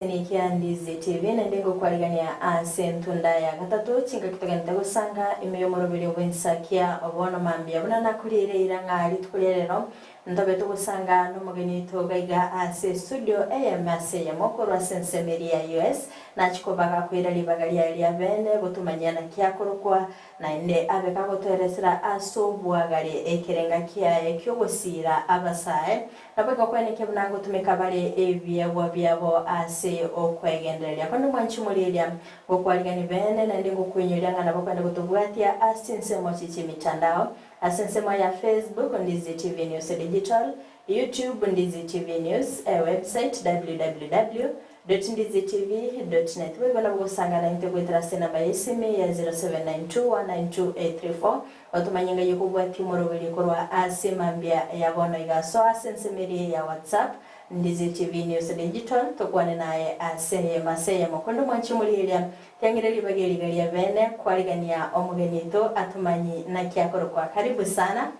Ekia Ndizi TV naende ngokwarigania ase entunda ya gatato chingaki togenete gosanga ime y'omoroberio bw'ensakia obono mambia buna nakoriire eira ng'a rituko ria rero ntobe togosanga nomogeni oito gaiga ase estudio eyemo ase eyemo korwa ase ensemo eria ya US nachia koba gakoira ribaga riaye ria bene gotomanyia naki akorokwa Naende abe kagotoeresera ase obwagare ekerenga kiaye ki'ogosiira abasae, naboigo kweneke buna ngotumeka bare ebiegwa biabo ase okwegendereria. Korende mwanche morigereria ngokwarigani bene, naende ngokoinyoria ng'a nabo kwende gotobwatia ase chinsemo chi chi'emitandao, ase ensemo ya Facebook, Ndizi TV News Digital, YouTube, Ndizi TV News, ewebsite, www. Ndizitv.net. Boigo nabo gosanga naintwe goetera ase enamba y'esimi ya 0792192834 otomanye ng'ai okobwatia omoroberio korwa ase mambia ya bono iga. Soa ase ensemo eria ya WhatsApp Ndizi TV News Digital tokwane naye ase eyemo ase eyemo. Korende omwanchi omorigereria tiang'ire ribaga eri iga ria bene kwarigania omogeni oito atomanyi naki akorokwa. Karibu sana.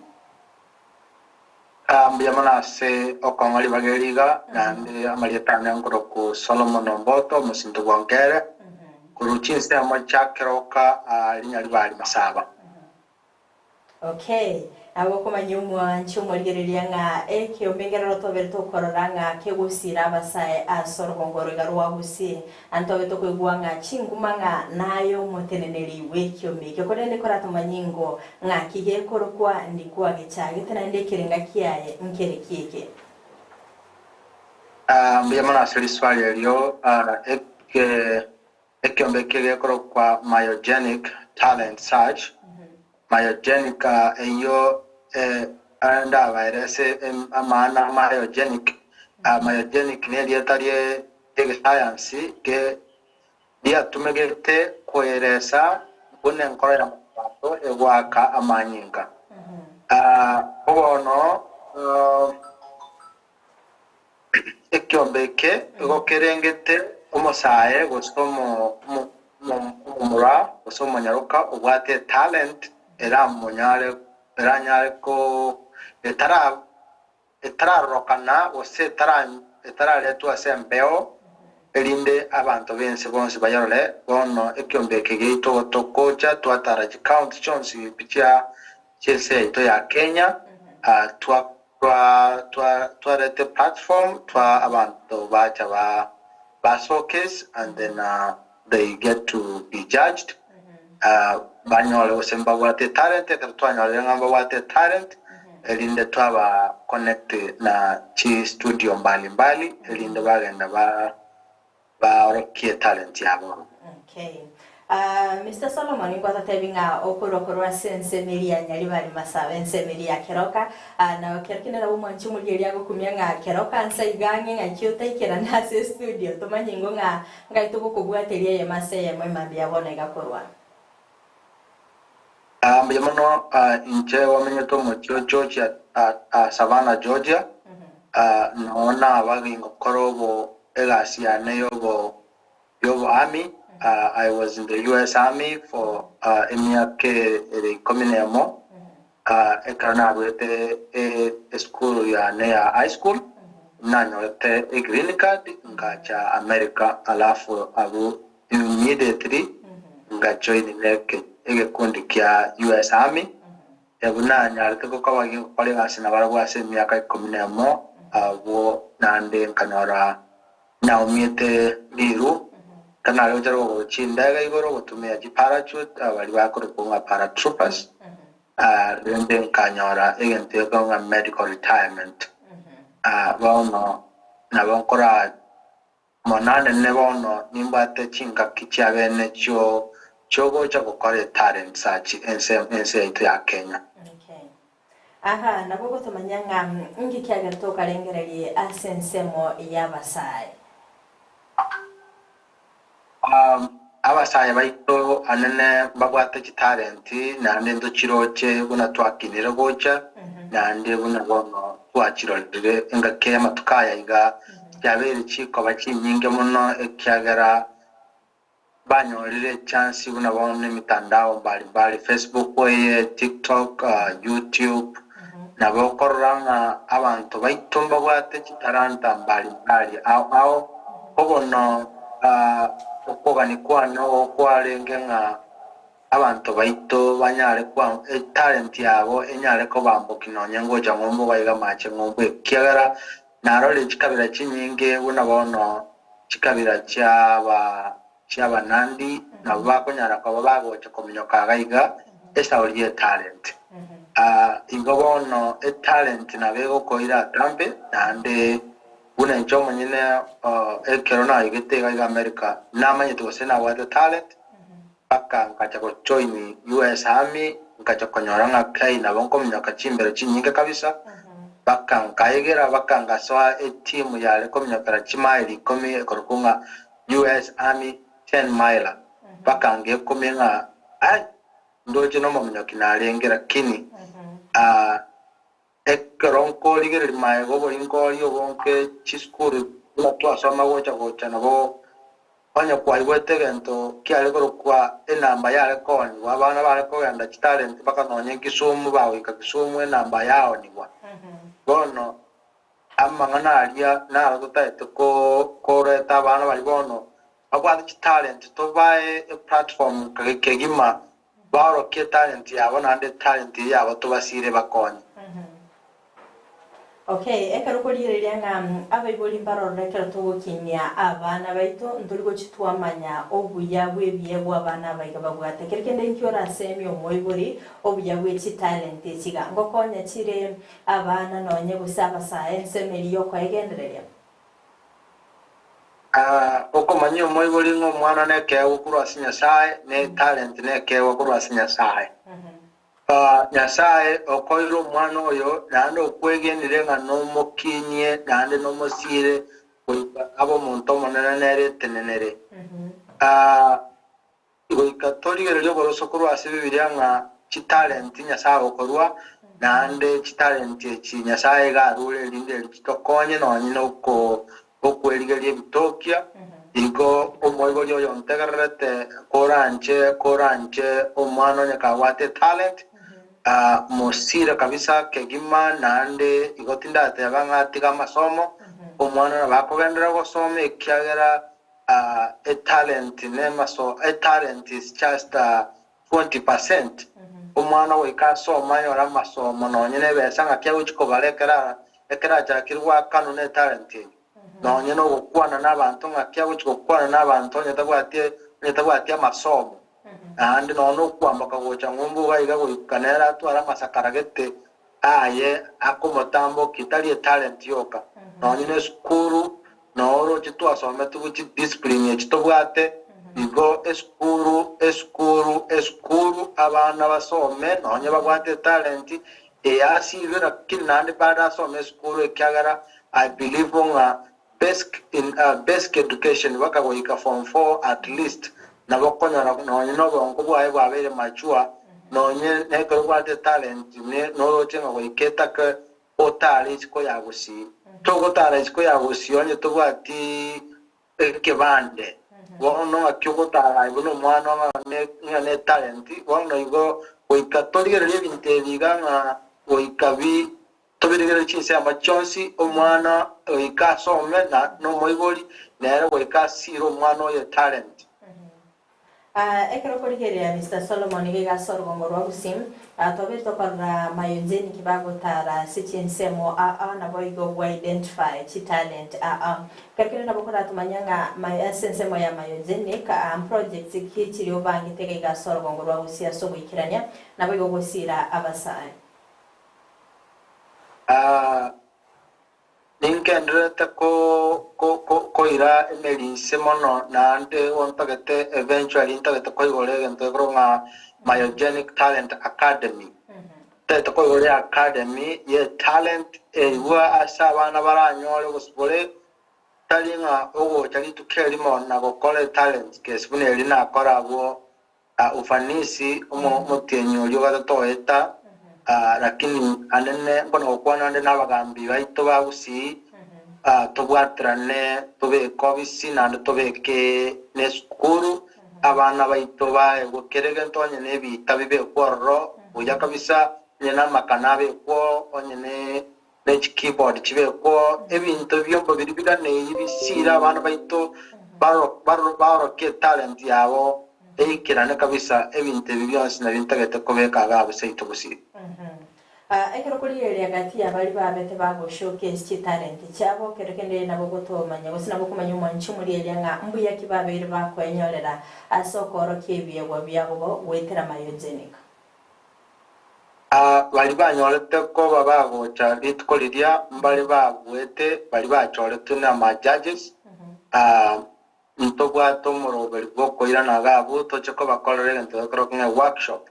Mbuya mono ase okong'a ribaga eri iga, naende amarieta ane nkorokwa Solomon Omboto, omosinto bw'Onkere, korwa chinsemo chia Keroka Rinyaribari Masaba. Okay, nabo okomanya omwanchi omorigereria ng'a ekeombe nkeroro tobere tokorora ng'a kegosira abasae ase orogongo oro iga rwa Gusii. Naende tobe tokoigwa ng'a chinguma ng'a naye omoteneneri bw'ekiombe ekio, korende koratomanye ingo ng'aki gekorokwa ndikwagechagete, naende ekerenga kiaye nkereki eke. Mbuya mono ase riswali erio. Ekiombe eke gekorokwa Myogenic Talent Search. Myogenic eyio ndabaere ase amaana myogenic. Myogenic nerieta rie egesayansi riatumegete koeresa buna enkoro ya mwanyabanto egoaka amanyinga. Bono ekiombe eke igo kerengete omosae gose omomura gose omonyaroka obwate etalent eramonyare eranyare ko etara etararorokana gose etararetwa ase embeo, erinde abanto b'ense bonsi bayerore. Bono ekiombe eke giaito togocha twatara chicounty chionsi pi chia chi'ense yaito ya Kenya, twarete platform twa abanto bacha ba showcase and then they get to be judged, banyore gose mbabwate etalent, ekero twanyorire ng'a mbabwate etalent, erinde twaba connect na chi studio mbali mbali, erinde bagenda ba baorokie etalent yabo. Okay. Ah, Mister Solomon ngwatotebi ng'a okorwa korwa ase ensemo eria ya Nyaribari Masaba, ensemo eria ya Keroka, ah, na kero kende nabo omwanchi omorigereria agokumia ng'a Keroka nsa iga ang'e ng'aki otaikerane ase estudio, tomanye ingo ng'a Ngai togokobwateria eyemo ase eyemo emambia ya bono iga korwa. Mbuya mono inche wamenyete omochie o Georgia, Savannah, Georgia, noo naba gingokora obo egasi yane yobo yobo army. I was in the US Army for emiaka ere ikomi nemo, ekero naruete esukuru yane ya high school. Nanyorete e green card ngacha America alafu abwo immediately nga join neke egekundi kia US Army ebu nanyarete gokoba gingokora egasi nabarabwo ase emiaka ikomi nemo abwo nande nkanyora naumiete riru nare gocha rogoro chindege igoro gotumia chi parachute baria bakorokwa ng'a paratroopers rende nkanyora egento gekogwa ng'a medical retirement. Bono nabo nkora monanene bono nimbwate chingaki chiabene chio chiogocha gokora etalent search ense ense yaito ya Kenya. Okay. Aha, nabo ogotomanya ng'a inki kiagerete okarengererie ase ensemo y'abasae. Abasae baito anene mbabwate chitalenti, naende ntochiroche buna twakinire gocha, naende buna bono twachirorire engaki y'amatuko aya iga, chiabeire chikoba chinyinge mono, ekiagera banyorire echansi buna bono emitandao mbari mbari, Facebook eye, TikTok, YouTube, nabo okorora ng'a abanto baito mbabwate chitalanta mbari mbari ao ao. Obono okogania kwane kwarenge ng'a abanto baito banyare kwa etalent yabo enyare kobambokia nonye ngocha ng'umbu gaiga amache ng'umbu ekiagera narorire chikabira chinyinge buna bono chikabira chiaba chi'Abanandi nabo bakonyara koba bagocha kominyoka iga iga esauri y'etalent. Igo bono etalent nabo egokoira atambe naende Buna inche omonyene ekero naigete iga iga America, namanyete gose nabwate talent, mpaka nkacha go join US Army, nkacha konyora ng'a kei nabo nkominyoka chimbero chinyinge kabisa, mpaka nkaegera mpaka ngasoa eteam yare kominyokera chimaili ikomi ekorokwa ng'a US Army ten miler, mpaka ngekumia ng'a ai ndoche nomominyoki narenge lakini Ekero nkorigereria magega oboringoria obonge chisukuru buna twasoma gocha gocha nabo onye kwaigwete egento kiare korokwa enamba yare koonigwa abana bare kogenda chitalenti mpaka nonye Kisumu bagoika Kisumu enamba yaonigwa. Bono amang'ana aria naro totaete koreta abana baria bono babwate chitalenti tobae eplatform kegima Baorokie etalenti yabo naende etalenti eyio yabo tobasiire bakonye. Okay, ekero okorigereria ng'a abaibori mbarorore ekero togokinia abana baito, ntori gochi twamanya obuya bw'ebiegwa abana aba iga babwate. Kero kende inki orasemie omoibori obuya bwe chitalenti echi iga? Ngokonya chire abana nonye gose abasae ensemo eria yokoegendereria? Okomanyia omoibori ng'a omwana nekeegwa korwa ase Nyasae, ne etalent nekeegwa korwa ase Nyasae. Nyasae okoeire omwana oyo naende okwegenire ng'a nomokinyie naende nomosiire goika abe omonto omonene nere etenenere. Goika torigererie oboroso korwa ase Bibilia ng'a chitalenti Nyasae agokorua, naende chitalenti echi Nyasae iga arure erinde eri chitokonye nonye noko okwerigeria ebitokia. Igo omoibori oyo ontegererete koranche koranche omwana onye kabwate etalent, mosire kabisa kegima naende igo tindateba ng'a tiga amasomo, omwana nabo akogenderera gosoma ekiagera Etalent nemaso etalent is just 20%, omwana goika asome anyore amasomo nonye na ebesa ng'aki agochi kobara ekero ekero achakire goakanwa na etalent eyio. Nonye na ogokwana na abanto ng'aki agochi gokwana na abanto onye tabwati onye tabwati amasomo. Naende nonye na okwamboka gocha ng'umbu iga iga goika nere atware amasakara gete aye akomotambokia tari etalent yoka, nonye na esukuru noroche twasometigwe chidiscipline echi tobwate, igo esukuru esukuru esukuru abana basome nonye babwate etalent eye asirwe lakini naende bado asome esukuru ekiagera I believe ng'a basic in basic education baka goika form four at least nabo okonyora nonye na obongo bwaye bwabeire mature nonye nekero obwate etalent noroche ng'a goika etake otare isiko ya gusii. Togotara isiko ya gusii onye tobwati ekebande. Bono ng'aki ogotara aye buna omwana ng'a netalent bono igo goika torigererie ebinto ebi iga ng'a goika bi Tobirigererie chinsemo chionsi, omwana goika asome na nomoibori nere goika asire omwana oye talent. Ekero okorigereria Mister Solomon iga iga ase orugongo rwa Gusii, twabere tokorora Mayonzeni bagotara ase chinsemo aa naboigo gwa identify chitalent aa. Ekero kende nabo koratomanya ng'a ase ensemo ya Mayonzenic mprojects ki chiria obangete iga iga ase orugongo rwa Gusii ase ogoikerania naboigo gosira abasae. Ningendererete koira emeri inse mono naende igo ntagete eventually ntagete koigora egento ekorokwa ng'a Myogenic Talent Academy. Ntagete koigora eacademy ye talent eywo ase abana baranyore gose tari ng'a ogocha rituko erimo na gokora etalent gese buna eri nakora abwo Ufanisi omotienyi oria ogatotoeta, lakini anene mbono gokwana ande nabagambi baito ba Gusii, tobwaterane tobeke obisi naende tobeke nesukuru, abana baito baegwe kera egento onye nebiita bibekwe ororo buya kabisa, onye namakana abekwe oo, onye ne. Ne chikeyboard chibekwo, ebinto ebiombo biria biganeiri bisiire abana baito baorokie etalent yabo eikerane kabisa, ebinto ebi bionsi nabio ntagete kobeka iga abwo seito gusii. Ekero korigereria gati ya baria babete bagoshowcase chitalent chiabo, kero kende nabo gotomanya gose nabo okomanya omwanchi omorieria ng'a mbuya ki babeire bakoenyorera ase okoorokia ebiegwa biabo goetera Myogenic. Aa baria banyorete koba bagocha rituko riria mbare babuete baria bachoretwe namajudges, aa ntobwate omoroberi bw'okoirana iga abwo toche kobakorera egento gekorokwa ng'a workshop.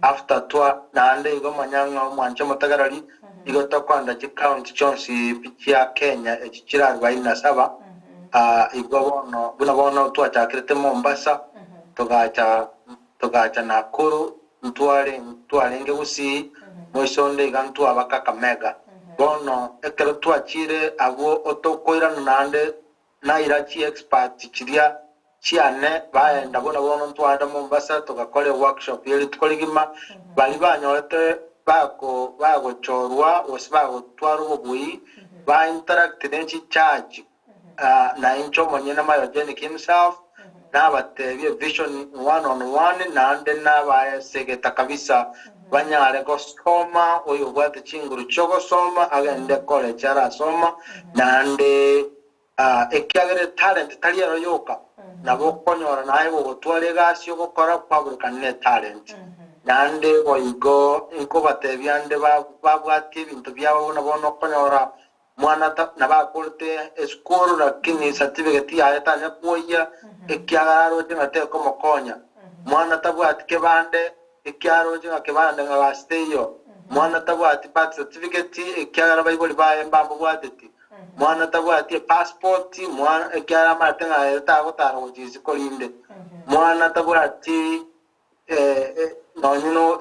After twa naende igo manya ng'a omwanche omotegereri igo tokoenda chicounty chionsi pi chia Kenya echi chire arubaini na saba, aa igo bono buna bono twachakirete Mombasa togacha Togacha Nakuru, ntware ntwarenge Gusii, moisonde iga ntwaba Kakamega. Bono ekero twachire abwo otokoirana naende naira chiexpert chiria chiane baenda buna bono ntwaenda Mombasa togakora eworkshop ye rituko rigima, baria banyorete bako bagochorwa gose bagotwara obobui ba interact ne chichurch Na inche omonyene Myogenic himself nabatebie vision one on one naende nabaesegeta kabisa banyare gosoma oyo obwate chinguru chiogosoma agende college arasoma naende ekiagera etalent tari ero yoka nabo okonyora naye gogotwara egasi ogokora kwaburukana ne etalent naende boigo nkobatebia nde babwatie ebinto biabo buna bono okonyora Mwana ta nabakorete esukuru lakini certificate yaye tanya kwoyia ekiagera aroche ng'a tekomokonya. Mwana tabwati kebande ekiagera aroche ng'a kebande ng'a gasi teiyo. Mwana tabwati birth certificate ekiagera baibori baye mbamobwateti. Mwana tabwati epassport mwana ekiagera amaete ng'a ere tagotara gochia isiko rinde. Mwana tabwati Nonye no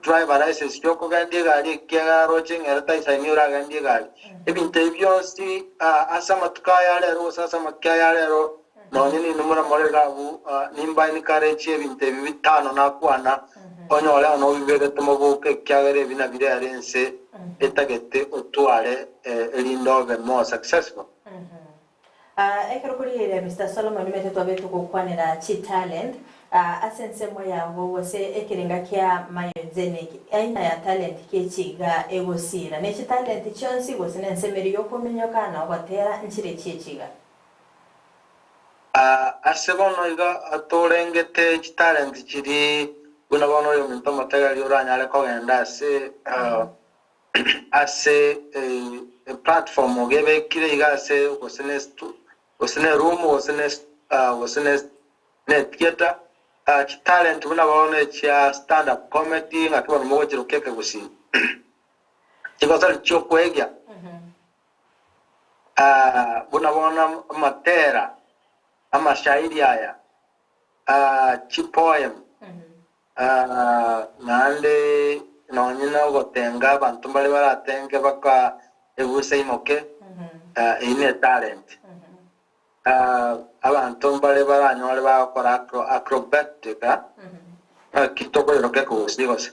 driver license yokogendia egari ekiagera aroche ng'a ere taisaini oragendie egari. Ebinto ebi bionsi ase amatuko aya a rero gose ase amakia aya a rero nonye ninwe moramore iga abwo nimba encourage ebinto ebi bitano nakwana onyore ng'a nobibegete moboke ekiagera ebi nabire ere ense etagete otware erinde obe more successful. Ekero korigereria Mister Solomon omanyete twabete gokwanera chitalent ase ensemo yago gose ekerenga kia myogenic aina ya talent ki echiga egosira ne chitalent chionsi gose nensemo eria yokominyoka na ogotera nchire chiechiga. Ase bono iga torengete chitalent chiria buna bono oyominto omotegereria oranyare kogenda ase Ase eplatform gebekire iga ase gose ne gose ne room gose ne gose ne ne theatre chitalent buna bono echia stand up comedy ng'aki bono mogochiroka ekegusii chigosori chiokwegia buna bono amatera amashairi aya chipoem Naende nonye nogotenga abanto mbare baratenge baka ebusa imoke, eyio ne talent. Abanto mbare baranyore bagokora acrobatic, naki tokoiroka ekegusii gose?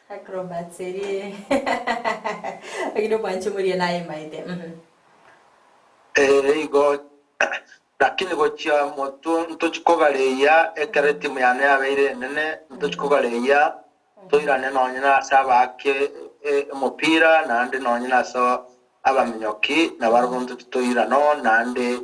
Acrobats eria lakini omwanchi omoria naye maete. Ee igo Lakini gochia motwe ntochi kogareia ekero etimu yane yabeire enene, ntochi kogareia toirane nonye nase abaaki omopira, naende nonye nase abaminyoki, nabarabwo ntochi toirane oo, naende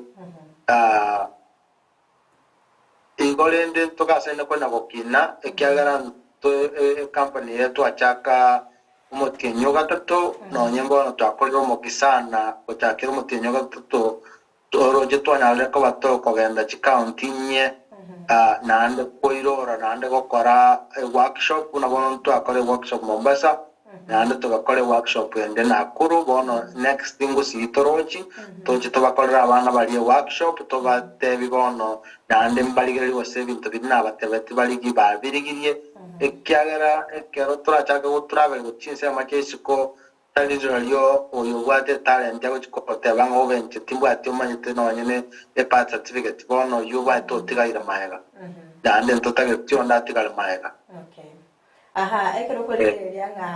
igo rende ntogasaine konya gokina, ekiagera ntwe ecompany eye twachaka omotienyi o gatato, nonye mbono twakorire omoki sana gochakera omotienyi o gatato. Toroche twanyarire koba tokogenda chikaunti inye naende koirora naende gokora eworkshop buna bono ntwakora eworkshop Mombasa naende togakora eworkshop ende Nakuru bono next ngosii torochi toche tobakorere abana baria eworkshop tobatebi bono naende mbarigererie gose ebinto biria nabatebeti barigi babirigirie ekiagera ekero torachake gotravel gochia chinsemo chia isiko Tari rirorio oyo obwate etalenti agochia goteba ng'a obe inche timbwati omanyete nonye ne ebirth certificate bono oyio obwate otigaire maega naende ntotageti onde atigare maega. Okay. Aha, ekero okorigereria ng'a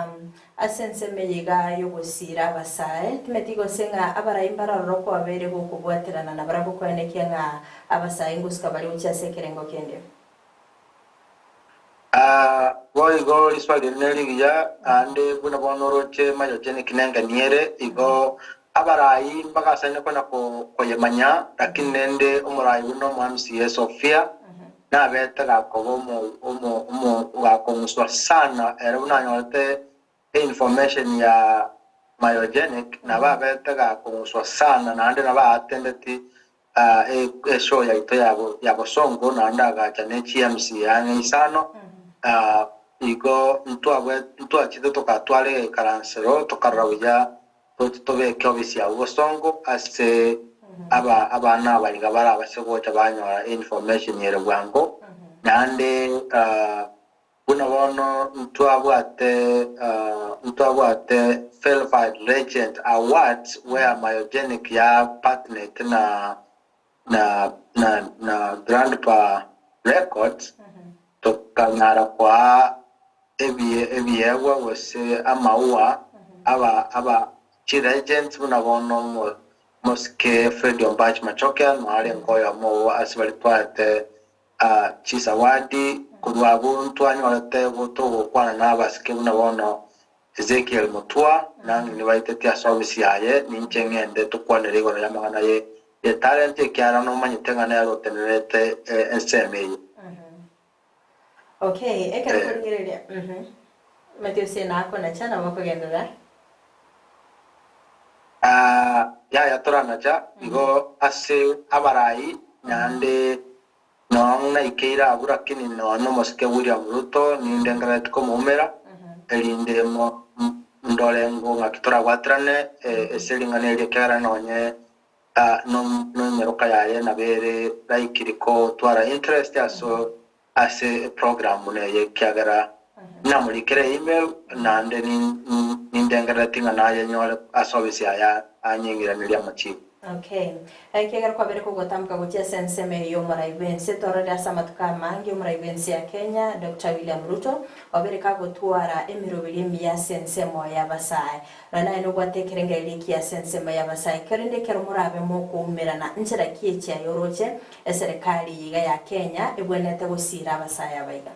ase ensemo eye iga y'ogosiira abasae, timeti gose ng'a abarai mbarororo kwabeire gokobwaterana nabarabwo koenekia ng'a abasae ngosuka bare gochia ase ekerengo kende. Aa, boigo riswali eri nerigiya, naende buna bono oroche Myogenic nengeni ere, igo abarai mbagasaine konya koyemanya, lakini rende omorai buna omo MCA Sophia nabete gakoba omo omo omo gakong'uswa sana ere buna anyorete Einformation ya Myogenic nabo abete gakong'uswa sana naende nabo aatendeti eshow yaito ya bosongo naende agacha ne chi MC ang'e isano igo ntwachete togatwara egekaransero tokarora buya toche tobeke ofisi yabo bosongo ase abana aba iga barabase gocha banyora einformation ere bwango naende Buna bono ntwabwate ntwabwate Verified Legend Awards where Myogenic ya partnete na na na na Grandpa Records tokanyara koa ebie ebiegwa gose amaua aba aba chilegends buna bono omo omosike Fred Ombach Machoke noarenge oyomo obo ase baria twaete Chisawadi korwa abwo ntwanyorete togokwana nabasike buna bono Ezekiel Mutua, nang'e nibaiteti ase ofisi yaye, ninche ng'ende tokwanere igoro y'amang'ana ye y'etalenti ekiagera nomanyete ng'a nere otenenerete ensemo eye. Okay, ekero okorigereria, Omanyete gose nakonacha nabo okogenderera. Yaya toranacha igo ase abarai naende Noo naikeire abwo lakini nonya nomosike William Ruto nindengerereti komoumera, erinde ndore ng'o ng'aki torabwaterane ase ring'ana eri ekiagera nonye nenyaroka yaye nabo ere likely kotwara interest ase eprogram buna eye ekiagera namorikere email naende nindengerereti ng'a nayenyore ase ofisi yaye anying'iranerie amachibu. Okay. Ekiagera kwabeire kogotamboka gochia ase ensemo eye y'omorai bw'ense, tororire ase amatuko amange omorai bw'ense ya Kenya, Doctor William Ruto, obeire kagotwara emeroberi emiya ase ensemo y'abasae. Nonya naye nobwate ekerengererio ekiya ase ensemo y'abasae, korende ekero morabe mokoumerana nchera ki echi aye oroche eserekari eye iga ya Kenya ebwenerete gosiira abasae aba iga?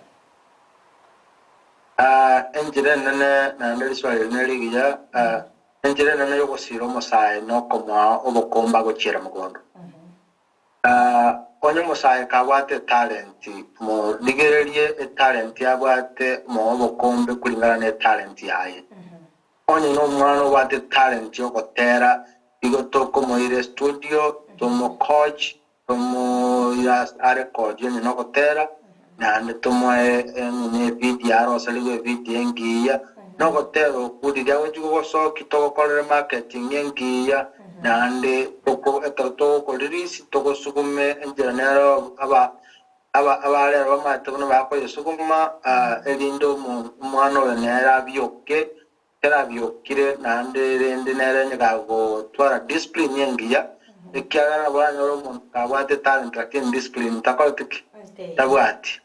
Enchera enene naende riswali eri nerigiya, Enchera enene y'ogosiira omosae nokomoa obokombe agochiera mogondo. Onye omosae kabwate etalenti, morigererie etalenti abwate, moe obokombe kuringana netalenti yaye. Onye nomwana obwate etalenti y'ogotera, igo tokomoira estudio, tomocoach, Tomoira arekodie onye nogotera, naende tomoe onye evidio aroserigwe evidio engiya, nogotera okwo riria agochia gogosokia togokorere marketing engiya, naende toko ekero togokorelease togosugume enchera nero aba aba abarero bamaete buna bakoyesuguma erinde omo omwana oyo nere abioke. Kerabiokire naende rende nere onye gagotwara discipline engiya, ekiagera nabo oranyore omonto kabwate etalent lakini discipline takoreti ki? Tabwati.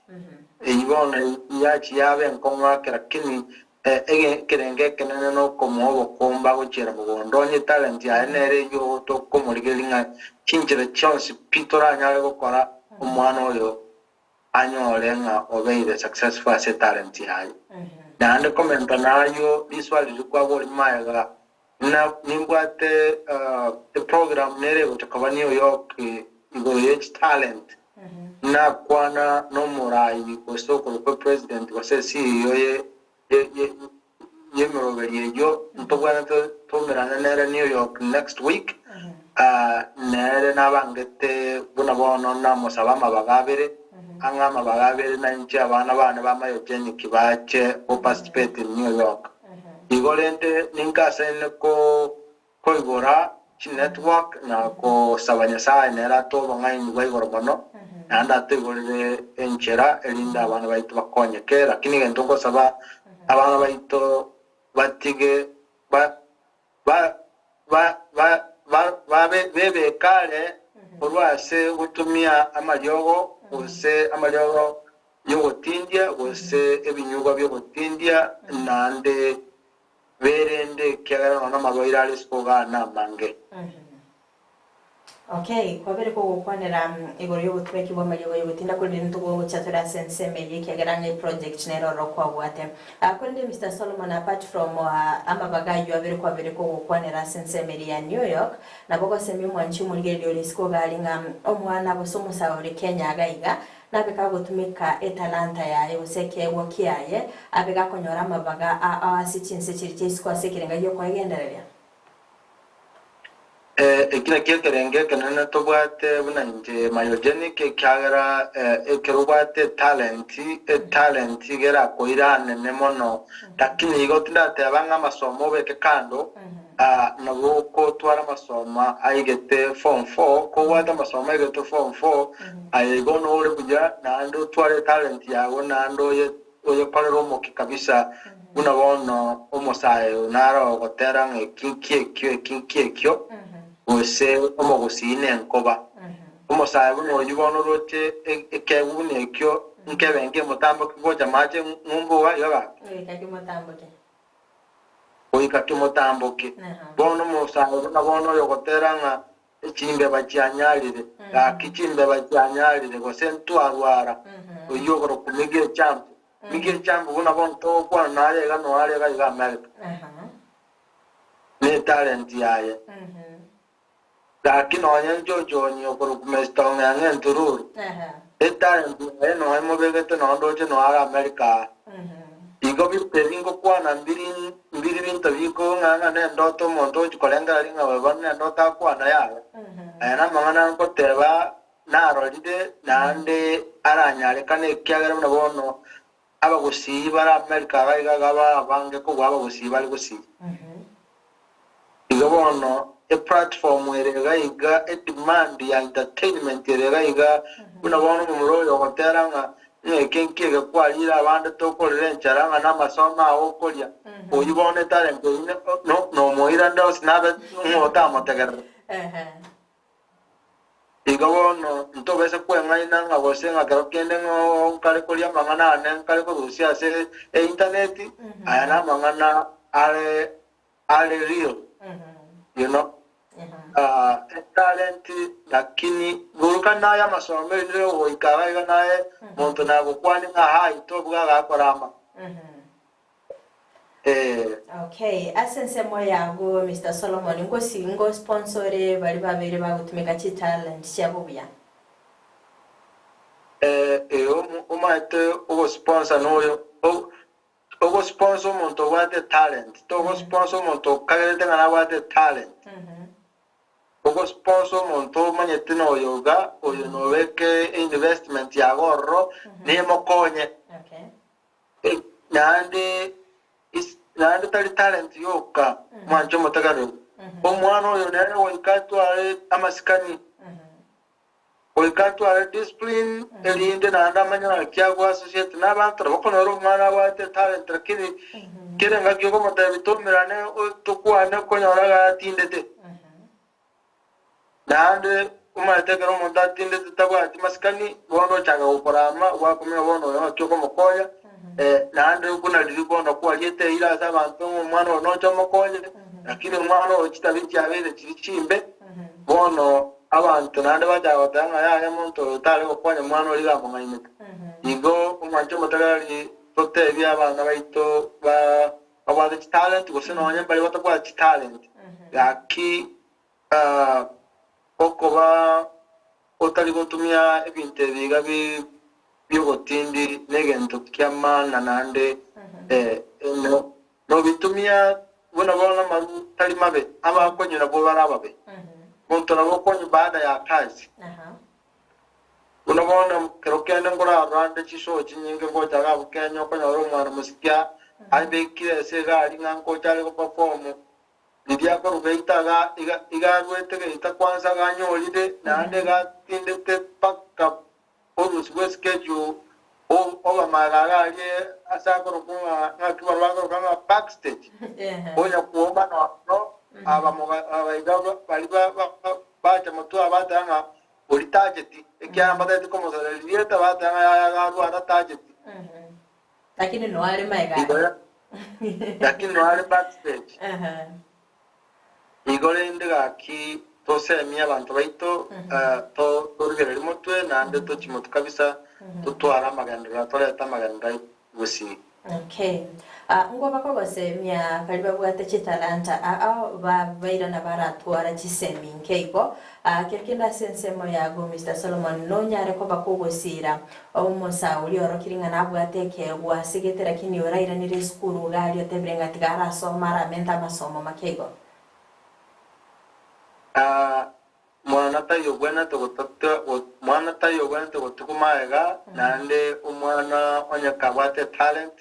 Eyio bono yachi yaba enkong'u ake lakini ekerengo ekenene nokomoa obokombe agochiera mogondo onye etalent yaye nere eyio tokomorigereria ng'a chinchera chionsi pi toranyare gokora omwana oyo anyore ng'a obeire successful ase etalent yaye. Naende komenta nayio riswali riria kwaboria magega buna nimbwate eprogram nere egocha koba New York igoro ye chitalent, nakwana nomorai gose okorokwa epresident gose eCEO ye y'emeroberio eyio ntobwenerete toumerane nere New York next week, nere nabangete buna bono namosabe amabaga abere, ang'e amabaga abere nainche abana bane ba Myogenic bache go participate in New York. Igo rende ninkasaine ko koigora chinetwork na kosaba Nyasaye nere atoe obong'aini bwa igoro mono, naende atoigorere enchera erinde abana baito bakonyeke. Lakini egento ngosaba abana baito batige ba ba ba ba ba babe bebeke are korwa ase gotumia amariogo gose amariogo. Yogotindia gose ebinyugwa bi'ogotindia, naende berende, ekiagera nonya namarwaire are isiko igaa namange. Okay, kwabere kogokwanera igoro y'obotumeki bw'amariogo y'ogotinda korende ntogocha tore ase ensemo eye ekiagera ng'a eproject nere ororo kwabwate. Ah, korende Mister Solomon apart from amabaga ayio abere kwabere kogokwanera ase ensemo eria ya New York, nabo ogosemia omwanchi omorigereria ore isiko iga aria ng'a omwana gose omosae ore Kenya iga iga Nabe kagotumeka etalanta yaye gose ekeegwa kiaye, abe gakonyora amabaga ao ase chinse chiria chia isiko ase ekerenga gi'okoegendereria. Eki nakio ekerengo ekenene tobwate buna inche Myogenic, ekiagera ekero obwate etalent, etalent iga erakoire anene mono, lakini igo tindateba ng'a amasomo obeke kando, Nabo okotwara amasomo aigete form four, kobwate amasomo aigete form four, aye igo nore buya naende otware etalent yago naende oye oyekorere omokia kabisa buna bono omosae oyo nare ogotera ng'a eki nki ekio eki nki ekio gose omogusii nenkoba. Omosae buna oyio bono oroche ekeegwa buna ekio nkebe nkemotamboki gocha mache ng'umbu iga iga gaki. Goika kimotamboke. Goika kimotamboke. Bono omosae buna bono oyogotera ng'a chimbeba chianyarire, gaki chimbeba chianyarire, gose ntwarwara, oyio okorokwa Miggy Echambu. Miggy Echambu buna bono togokwana naye iga noyo are iga iga America. Ne etalent yaye. Gaki nonye nchochoni okorokwa Mister Ong'eng'e Ntururu, etalent yaye noyo emobegete noyo ndoche noyo are America aa. Igo binto ebi ngokwana mbiri mbiri binto bikong'ang'a nendoto omonto ogochia korengereria ng'a oyo bono nendoto akwana yaya. Aya namang'ana ngoteba narorire naende aranyarekane ekiagera buna bono abagusii bare America iga iga iga abange kobua abagusii bare gusii. Igo bono eplatform ere iga iga, edemand ya entertainment ere iga iga, buna bono omomura oyo ogotera ng'a ng'a eke nki eke kwarire abande tokorera enchara ng'a namasomo ao okoria, oyio bono etalent eyio no- nomoira nde onsi nabe ng'a otamotegerera. Igo bono ntobase kweng'aina ng'a gose ng'a kero kende ng'a nkare koria amang'ana ane nkare korusia ase eintaneti, aya namang'ana are are real, you know. Etalent lakini buruka naye amasomo erinde ogoika iga iga naye monto nagokwanie ng'a hai tobua agakora ama. Ee. Okay, ase ensemo yago Mister Solomon, ngosi ngosponsore baria babeire bagotumeka chitalent chiabo buya? Ee, ee, omaete ogosponsor noyo ogosponsor omonto obwate etalent, togosponsor omonto okagerete ng'a nabwate etalent. Ogosponsor omonto omanyete noyo iga, oyo nobeke einvestment yago ororo, nemokonye. Okay. Naende is naende tari talent yoka, mwanche omotegereri. Omwana oyo nere goika atware amasikani, goika atware discipline, erinde naende amanye ng'aki ago associate na abanto. Nabo okonyora omwana abwate etalent lakini kera engaki okomotebia toumerane tokwane okonyora iga atindete. Naende omanyete ekero omonto atindete tabwati masikani, bono ochaka gokorama, gwakumia bono oyo ng'aki okomokonya, naende buna riria bono kwariete eira ase abanto ng'a omwana oyo noche omokonye, lakini omwana oyo chitabia chiabeire chiri chimbe, bono abanto naende bachaka goteba ng'a yaya monto oyo tare gokonya omwana oria iga among'ainete. Igo omwanche omotegereri totebie abana baito ba babwate chitalent gose nonye mbaria batabwati chitalent, gaki Okoba otari gotumia ebinto ebi iga bi'ogotindi negento ki'amaana naende nobitumia buna bono amaru tari mabe, abakonywa nabwo bare ababe. Monto nabo okonywa baada ya kazi. Buna bono kero kende nkorarora nde chisoo chinyinge ngocha iga abwo Kenya okonyora omwana mosikia abekire ase egari ng'a ngocha are goperform Riria akorwa geita iga arwete geita kwansa aganyorire, naende iga atindete mpaka orusi bw'eschedule obamaega iga aria ase akorokwa ng'a ng'aki barabwo bakoroka ng'a backstage, onya kwomana no abamoga abaiga baria bacha motwe aba bateba ng'a. Oria tacheti, ekiagera mbatagete komosareria rieta, bateba ng'a yaya iga arware atacheti. Lakini noe are magega Igo aye. lakini noe are backstage. Aha. Igo rende gaki tosemie abanto baito, to torigererie motwe naende tochie motwe kabisa, totware amagenderero, torete amagenderero gusii. Okay. Ah, ngwo bakogosemia baria babwate chitalanta aa ba bairana baratwara chisemi nke igo. Ah, kero kende ase ensemo yago Mister Solomon nonyare koba kogosiira omosae oria orokire ng'a nabwate ekeegwa ase gete lakini orairanire esukuru iga aria otebire ng'a tiga arasome aramente amasomo make igo. Ah, Mwana taiyo ogwenerete gotatwa, mwana taiyo ogwenerete gotigwa magega, naende omwana onye kabwate etalent,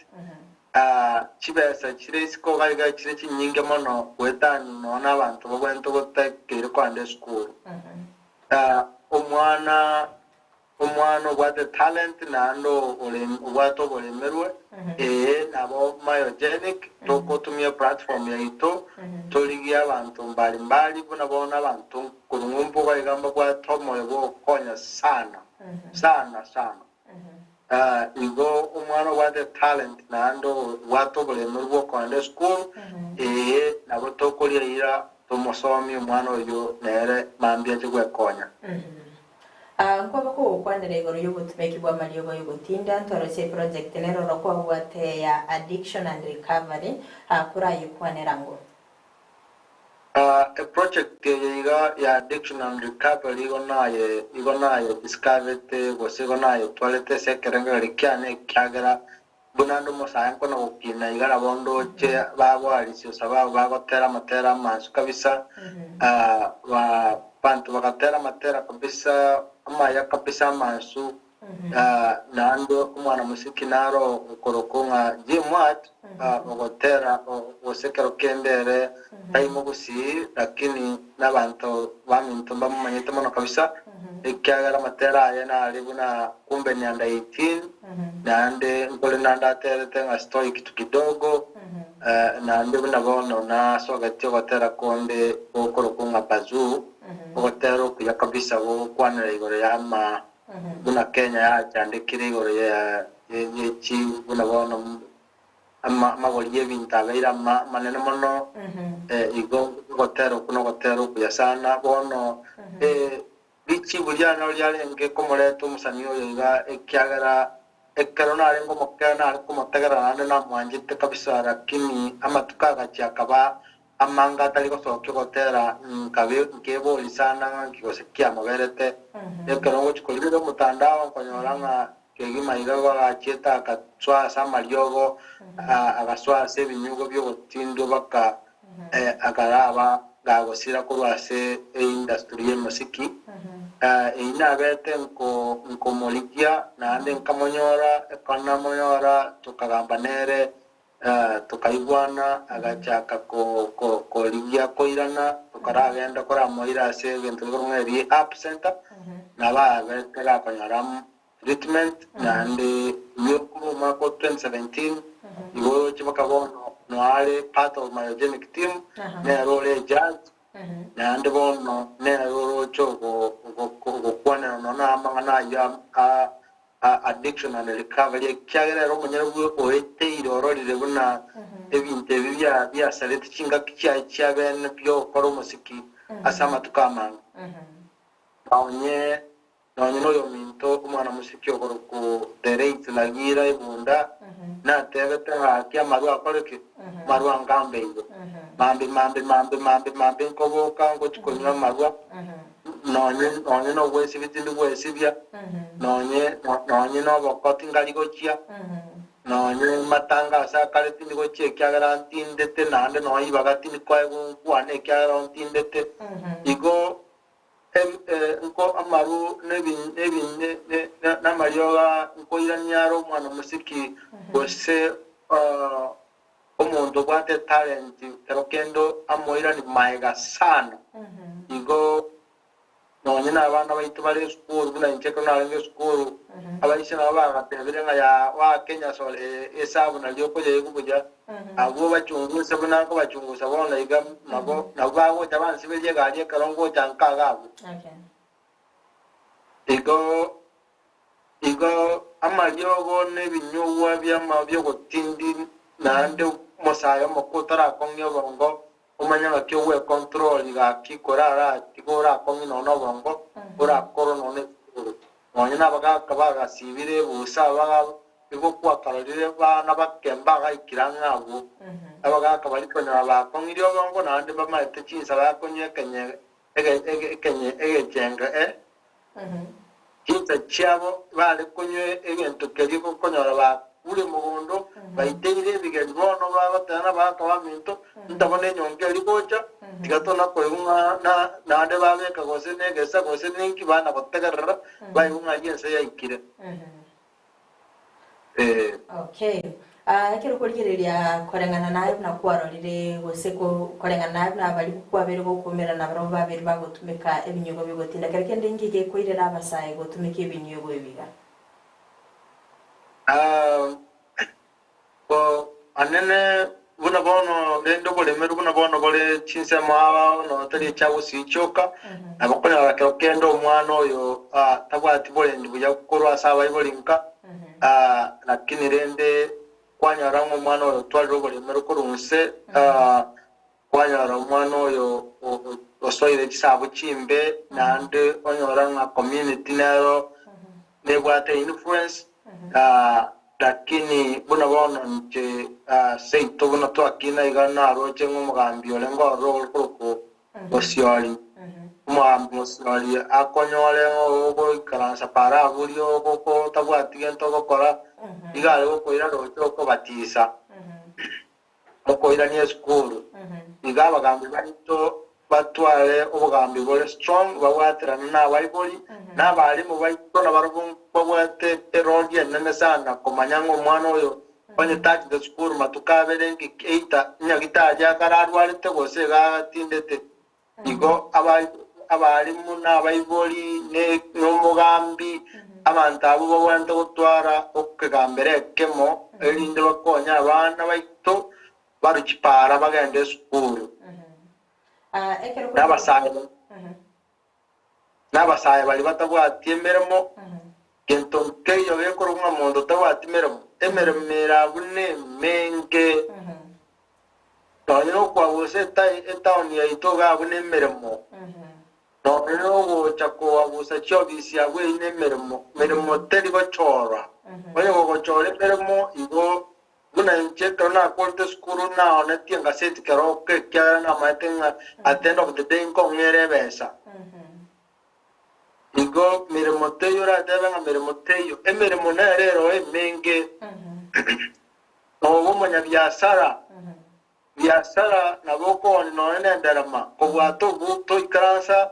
chibesa chire isiko iga iga chire chinyinge mono goetania nonya na abanto bagwenerete gotakeire kogenda esukuru. Omwana Omwana obwate talent naende obwate oboremerwe, ee nabo myogenic, togotumia platform yaito torigie abanto mbari mbari buna bono abanto korwa ng'umbu iga iga mbabwate omoyo bwogokonya sana sana sana. Igo omwana obwate talent naende obwate oboremerwe bwokogenda esukuru, ee nabo tokoria eira tomosomie omwana oyio nere mambia ache gwekonya. Aa nkoba kogokwanera igoro y'obotumeki bw'amariogo y'ogotinda, ntoroche eproject nero oro kwabwate ya Addiction and Recovery, aa korayekwanera ngo. Aa eproject eye iga ya Addiction and Recovery igo naye igo naye discoverete gose igo nayetwarete ase ekerengererio kiane ekiagera Buna ande omosae nkona gokina iga nabo ndoche bagoarisiosa babo bagotera amatera amansu kabisa, ba banto bagatera amatera kabisa amaya kabisa amansu, naende omwana mosiki naro okorokwa ng'a Jim Watt, ogotera gose ekero kende ere tai mogusii lakini nabanto baminto mbamomanyete mono kabisa, ekiagera amatera aye nare buna kumbe ni under 18. Naende nkore naende aterete ng'a sitoi kitu kidogo, naende buna bono nasogetie ogotera konde gokorokwa ng'a Bazuu, ogotera okuya kabisa gogokwanera igoro y'ama buna Kenya yachandekire igoro ya ye chi buna bono ama amagori y'ebinto abeire ama amanene mono, igo ogotera okwo nogotera okuya sana. Bono Richibu riane naro riarenge komoreta omosani oyo iga, ekiagera ekero narenge omoke nare komotegerera naende namwanchete kabisa, lakini amatuko agachia akaba amange atari gosokia ogotera, nkabe nkeboria sana ng'a nki gose kiamoberete. Ekero ngochia korigereria omotandao nkonyora ng'a kegima iga bagachiete agasoa ase amariogo, agasoa ase ebinyugo bi'ogotindwa baka akaraba gagosira korwa ase eindustry y'emosiki. Eyio nabete nkomorigia naende nkamonyora, ekero namonyora tokagamba nere, tokaigwana, agachaka korigia koirana, tokaragenda koramoira ase egento gekorokwa ng'a rehab center, nabo abete gakonyora treatment naende oyio korwa omwaka o 2017 igo oroche mpaka bono noare part of myogenic team nere ore ejudge naende bono nere oroche ogokwanera nonya na amang'ana ayio a addiction and recovery ekiagera ere omonyene bwe oeteire ororire buna ebinto ebi biasarete chingaki chiaye chia bene biogokora omosiki ase amatuko amange. Nonye Nonya noyominto omwana mosiki okorokwa The Late Lagira Ebunda natebete ng'a gaki amarwa akore ki? Amarwa angambeire. Mambi mambi mambi mambi mambi nkoboka ngochia konywa amarwa, nonye nonye nogwesibia tindi gwesibia, nonye nonye noboko tingari gochia, nonye matanga ase akare tindi gochia ekiagera ntindete naende nonye ribaga tindi koegwa nkwane ekiagera ontindete. Igo Nko amaru namariogo nkoirania are omwana omosiki, gose omonto obwate etalent, kero kende amoiranie maega sana. Igo nonye nabana baito bare esukuru, buna inche ekero narenge esukuru, abaisia nabo bagatebire ng'a yaa oake enyasore esabu nario okoyeigwa buya. Abwo bachunguse buna nkobachungusa bono iga, nabo nabwo bagocha bansiberie egari ekero ngocha nka iga abwo. Okay. Igo igo amariogo na ebinyugwa bi'ama bi'ogotindi naende omosae omoke otarakong'ia obongo omanye ng'aki ogwecontrol gaki koraratiga orakong'ie nonya na obongo orakore nonya na esukuru. Nonya na abagaka bagasibire ebusa baga igo kwakarorire bana bake mbagaikire ang'e abwo. Abagaka baria konyora bakong'irie obongo naende mbamaete chinsa bakonywa ekenye ege ege ekenye egechenga e Chinsa chiabo bare konywa egento keria gokonyora bakure mogondo, baiteire ebigeri bono bagoteba nabagaaka baminto, Ntabona enyongo eria gocha, tiga tona koigwa ng'a na naende babeka gose negesa gose ninki bana gotegerera, baigwe ng'a ayio ense yaikire. Ee. Okay. Ah, ekero okorigereria koreng'ana naye buna kwarorire gose ko koreng'ana naye buna baria kwabeire gokuumerana nabarabwo babere bagotumeka ebinywegwa bigotinda, kero kende inki gekoirera abasae gotumeka ebinywegwa ebi iga? Ah, bo anene buna bono rende oboremeru buna bono bore chinsemo aba nonya tari echia gosiichoka, nabo okonyora kero kende omwana oyo ah, tabwati borendi buya korwa ase abaibori nka, ah, lakini rende kwanyora ng'a omwana oyo otwarire oboremeru korwa inse, ah, kwanyora omwana oyo o- o- osoire chisabu chimbe, naende onyora ng'a community nero nebwate influence, ah, Lakini buna bono inche seito buna twakina iga naroche ng'a omogambi orenge ororo okorokwa Mosiori, omogambi Mosiori akonyore ng'a ogoikaransa para aboria otabwati gento ogokora, iga are gokoira roche okobatisa, okoirania esukuru. Iga abagambi baito batware obogambi bore strong, babwaterane nabaibori, na abalimu baito nabarobwo mbabwate eroli enene sana komanya ng'a omwana oyo onye tachete sukuru matuko abere ngiki either nyagitari akare arwarete gose iga agatindete. Igo abalimu na abaibori ne nomogambi abanto abwo babwenerete gotwara okegambero ekemo erinde bakonye abana baito barwe chipaara bagende esukuru. Nabasae Nabasae baria batabwati emeremo, gento nkeiyo gekorokwa ng'a monto tabwati meremo. Emeremo ere abwo nemenge. Nonye nokwabusa etaoni yaito iga abwo nemeremo. Nonye nogocha koabusa chiofisi abwo eyio nemeremo. Meremo teri gochorwa. Onye gogochora emeremo igo Buna inche ekero nakorete esukuru naonetie engaseti keroka ekiagera namaete ng'a at the end of the day nkong'era ebesa. Igo meremo teiyo oratebe ng'a meremo teiyo, emeremo nere eroo emenge. Noba omonyabiasara, biasara nabo okoonia nonya na enderema, kobwata oboto oikaransa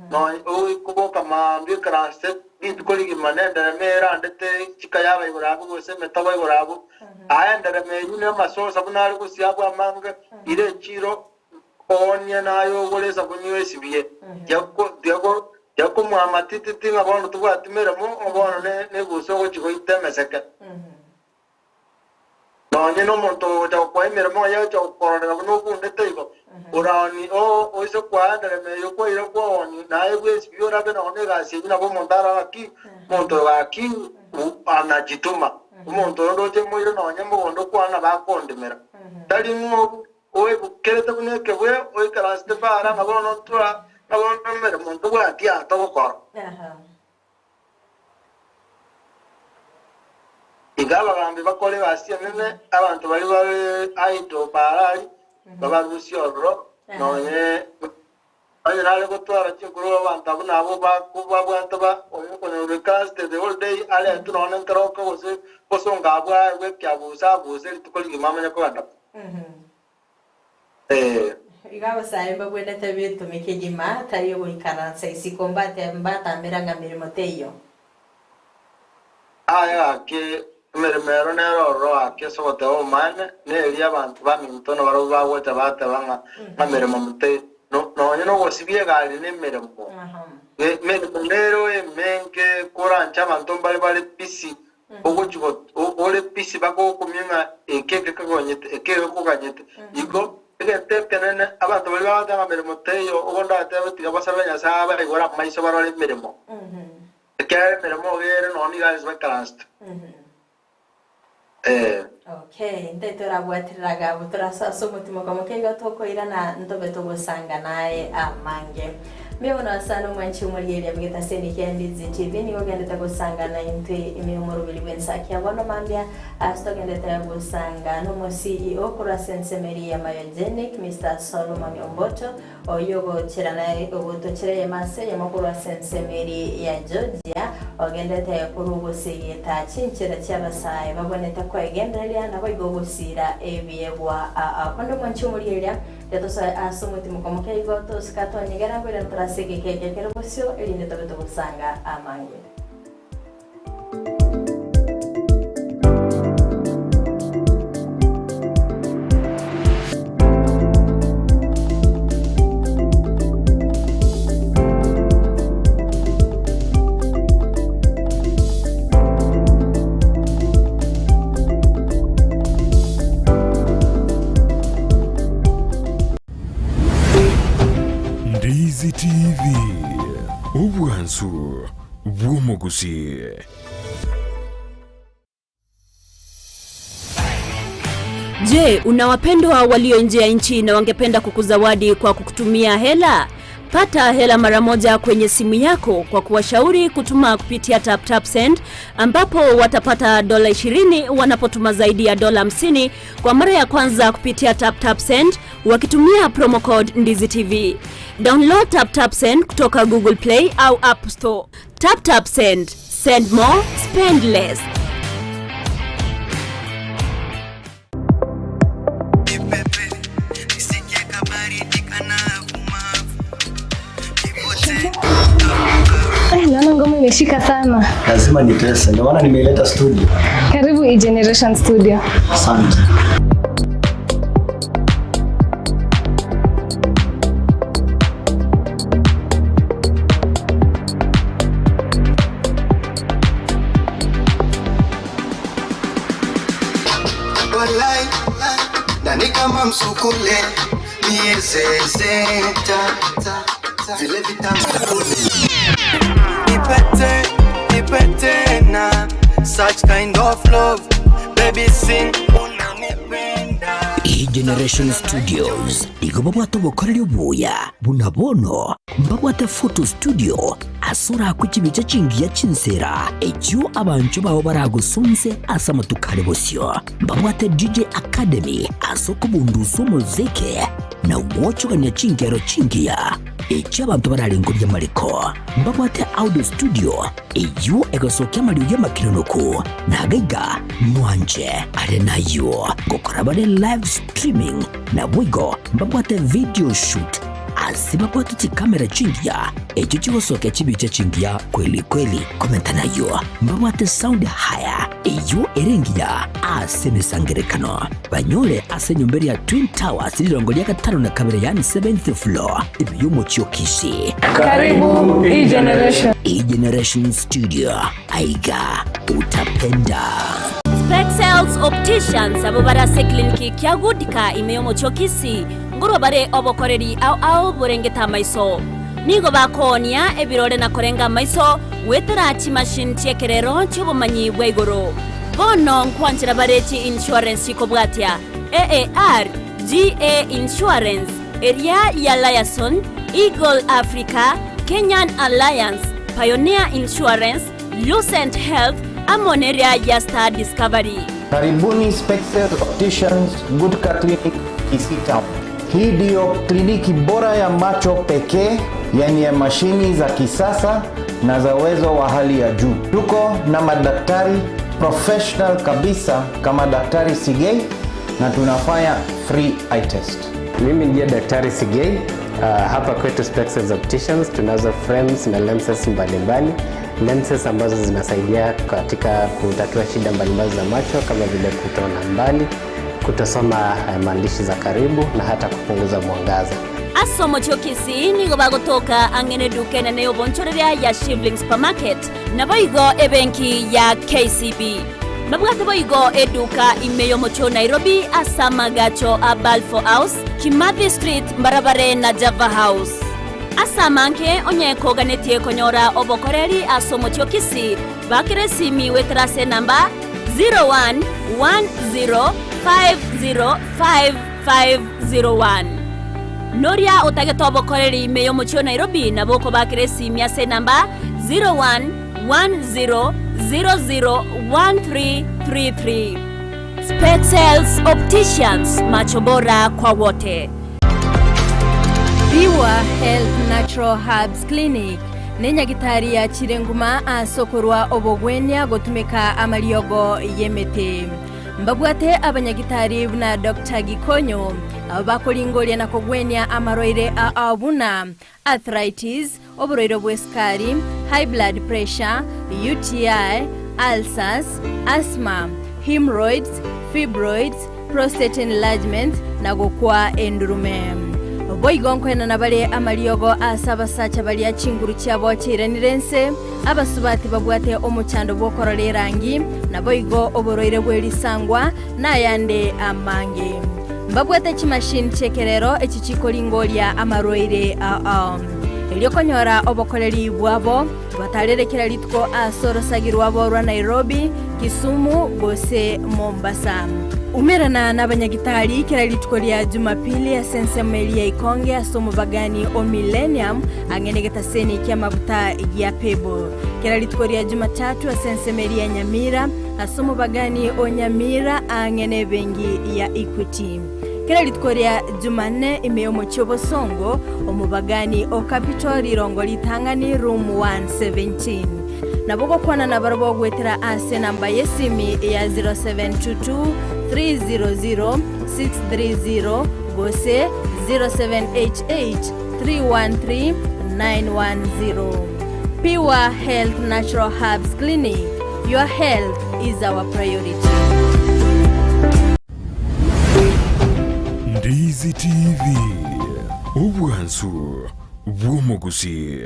nonya okoboka mambia oikaranse rituko rigima na enderema erandete chikaya abaigoro abwo gose emetobo igoro abwo, aye enderema eyio na amasosa buna are gosiabwa amange, ira echiro oonie naye ogore esabuni oesibie. Tiakomwama tititi ng'a bono tobwati meremo, ng'a bono nebusa ogochia goita emeseke. Nonye nomonto ogocha gokoa emeremo ng'a yacha gokororera buna obundete igo, oraoni oo oise koa enderema eyio kwaira kwaoni, naye bwesibie orabe nonya na egasi eyio nabo omonto arore ng'aki, omonto oyo gaki anajituma, omonto oyo ndoche moire nonye mogondo kwane nabo akondemera. Tari ng'o oebukerete buna ekebwe oikaransete para ng'a bono ntwa ng'a bono emeremo ntobwati aa togokora. Iga abagambi bakore egasi enene, abanto baria bare idle baarari babarusie ororo, nonye onye nare gotwara chinkuru abanto abwo nabwo babwate ba oyokonyorwa ekansete the whole day aretwe nonye nkeroka gose gosonga abwo aegwe ekiabuso abuse rituko rigima amanye kogenda. Ee. Igo abasae mbabwenerete betome kegima, tari ogoikaransa isiko mbatambera ng'a meremo teiyo. Aye gaki, emeremo ero nere ororo gaki ase ogoteba obomaene, neria abanto baminto nabarabwo bagocha bateba ng'a ng'a meremo teiyo. Nonye nogosibia egari nemeremo. Emeremo nero emenge koranche abanto mbare bare busy ogochia ore busy bagokumia ng'a eke ekekogonyete, eke egekoganyete. Igo egento ekenene abanto baria bagoteba ng'a meremo teiyo, obo ndatebe tiga basabe Nyasae abaigore amaiso barore emeremo. Ekiagera emeremo iga ere nonya nigo ase baikaransete. Ee. Okay, ntae torabwaterera agabo torasoa ase omotimoka moke igo tokoirana ntobe togosanga naye amange. Mbuya mono sana omwanchi omorigereria bw'egetaseni kia Ndizi TV nigo ogendete gosanga naintwe ime omoroberi bw'ensaki ya bono mambia ase togendete gosanga nomo CEO korwa ase ensemo eria ya Myogenic Mister Solomon Omboto Oyio ogochera naye ogotochera eyemo ase eyemo korwa ase ensemo eria ya Georgia, ogendete korwa ogosegeta chinchera chi'abasae babonete kwegendereria, naboigo ogosiira ebiegwa aa. Konde omwanchi omorieria, tiga tosoe ase omotimoka omoke igo, tosika tonyegera ngoirana tore ase egeka eke kere bosio, erinde tobe togosanga amange. Ndizi TV, obwansu bw'omogusii. Je, una wapendwa walio nje ya nchi na wangependa kukuzawadi kwa kukutumia hela? Pata hela mara moja kwenye simu yako kwa kuwashauri kutuma kupitia TapTapSend ambapo watapata dola 20 wanapotuma zaidi ya dola 50 kwa mara ya kwanza kupitia TapTapSend wakitumia promo code Ndizi TV. Download TapTapSend kutoka Google Play au App Store. TapTapSend. Send more, spend less. Naona ngoma imeshika sana. Lazima nitese, ndio maana nimeileta studio. Karibu E-Generation Studio. Asante. Walai, nani kama msukule miezezeta vile vitamsukule Nipete, nipete na such kind of love baby sing unanipenda E-Generation Studios igo babwate obokoreri obuya buna bono mbabwate photo studio ase orakwe chibicha chingiya chinsera echio abanchwa bao baragosonse ase amatuko are bosio. Mbabwate DJ Academy ase okobundusa omoziki na gwochogania chingero chingiya echio abanto bararengorie amariko. Mbabwate audio studio eyio egosokia amariogi amakenonoku na agaiga mwanche are nayio ngokora bare live streaming naboigo mbabwate video shoot ase babwate chikamera chingiya echio chigosokia chibicha chingiya kweli kweli. Komenta nayio mbabwate sound hire eyio ere engiya ase emesangerekano. Banyore ase enyomba eria ya Twin Towers rirongo ria gatano na kabere yaani seventh floor ime y'omochie o Kisii. Karibu E-Generation. E-Generation Studio aiga utapenda. Spexels Opticians abwo bare ase ecliniki kia Goodka ime y'omochie o Kisii ngorwa bare obokoreri ao ao borengete amaiso. Nigo bakoonia ebirore na korenga amaiso goetera chimachine chi'ekerero chi'obomanyi bwa igoro. Bono nkwanchera bare chi insurance chikobwatia AAR, GA Insurance, eria ya Liaison, Eagle Africa, Kenyan Alliance, Pioneer Insurance, Lucent Health, amo neria ya Star Discovery. Karibuni Spexel Opticians Gutka Clinic Kisii Town. Hii ndiyo kliniki bora ya macho pekee yenye mashini za kisasa na za uwezo wa hali ya juu. Tuko na madaktari professional kabisa kama Daktari Sigei na tunafanya free eye test. Mimi ndiye Daktari Sigei. Hapa kwetu Spexels Opticians tunazo frames na lenses mbalimbali, lenses ambazo zinasaidia katika kutatua shida mbalimbali za macho kama vile kutoona mbali, kutosoma maandishi za karibu na hata kupunguza mwangaza. Ase omochie o Kisii nigo bagotoka ang'e neduka enene y'obonchoreria ya Shivling Supermarket, naboigo ebenki ya KCB. Babwate boigo eduka ime y'omochie o Nairobi ase amagacho a Balfour House, Kimathi Street mbarabare na Java House. Ase amange onye koganetie konyora obokoreri ase omochie o Kisii, bakera esimi goetera ase enamba 0110505501. Noria otagete obokoreri ime y'omochie o Nairobi nabo okobakera esimi ase enamba 0110001333. Specsales Opticians, macho bora kwa wote. Pure Health Natural Herbs Clinic nenyagitari yachire nguma ase okorwa obogwenia gotumeka amariogo y'emete. Mbabwate abanyagitari buna Doctor Gikonyo abo bakoringoria na kogwenia amarwaire ao buna arthritis, oborwaire bw'esukari, high blood pressure, UTI, ulcers, asthma, hemorrhoids, fibroids, prostate enlargement, na gokwa endurume. Boigo nkoenana bare amariogo ase abasacha baria chinguru chiabo chiairanire inse, abasubati babwate omochando bw'okorora erangi, naboigo oborwaire bwe risangwa, na ayande amange. Mbabwate chimashini chi'ekerero echi chikoringoria amarwaire ao. Erio konyora obokoreri bwabo, batarere kera rituko ase orosagi rwabo rwa Nairobi, Kisumu gose Mombasa. Umerana nabanyagitari kera rituko ria Jumapili ase ensemo eria Ikonge ase omobagani o Millennium ang'e negetaseni ki'amaguta gia Pebble. Kera rituko ria Jumatatu ase ensemo eria Nyamira Ase omobagani o Nyamira aang'e nebengi ya Equity. Kera rituko ria Jumanne ime y'omochie obosongo, omobagani o Capital rirongo ritang'ani room 117. Nabo gokwana nabarabwo goetera ase enamba y'esimi ya 0722 300 630 gose 0788 313 910. Pure Health Natural Herbs Clinic. Your health is our priority. Ndizi TV, obwansu bw'omogusii.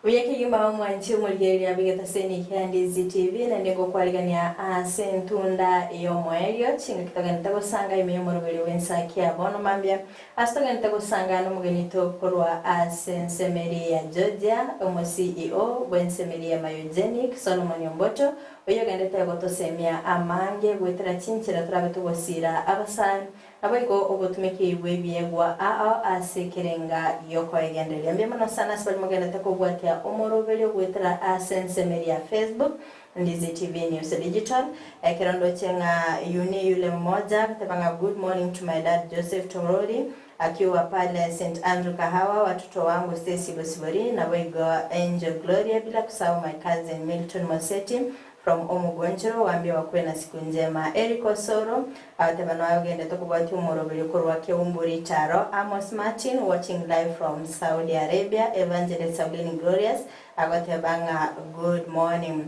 Buya kegima omwanchi omorigereria bw'egetaseni kia Ndizi TV naende ngokwarigania ase entunda y'omoerio chingaki togenete gosanga ime y'omoroberi bw'ensa kia bono mambia Ase togenete gosanga nomogeni tokorwa ase ensemo eria ya Georgia, omo CEO bw'ensemo eria ya Myogenic, Solomon Omboto, oyio ogendete gotosemia amange goetera chinchera torabe togosiira abasae, naboigo obotumeki bw'ebiegwa ao ase ekerenga giokoegendereria. Mbuya mono sana ase baria mogendete kobwatia omoroberio goetera ase ensemo eria ya Facebook, Ndizi TV News Digital, ekero ndoche ng'a Yuni yule mmoja agateba ng'a good morning to my dad Joseph Torori akiwa pale St Andrew Kahawa, watoto wangu Stacy Bosibori naboigo Angel Gloria bila kusahau my cousin Milton Moseti from Omogonchoro waambie wakuwe na siku njema. Eric Osoro agateba noe ogendete kobwatia omoroberio korwa Keumbu Ritaro. Amos Martin watching live from Saudi Arabia. Evangelist Saulini Glorious Agoteba ng'a good morning.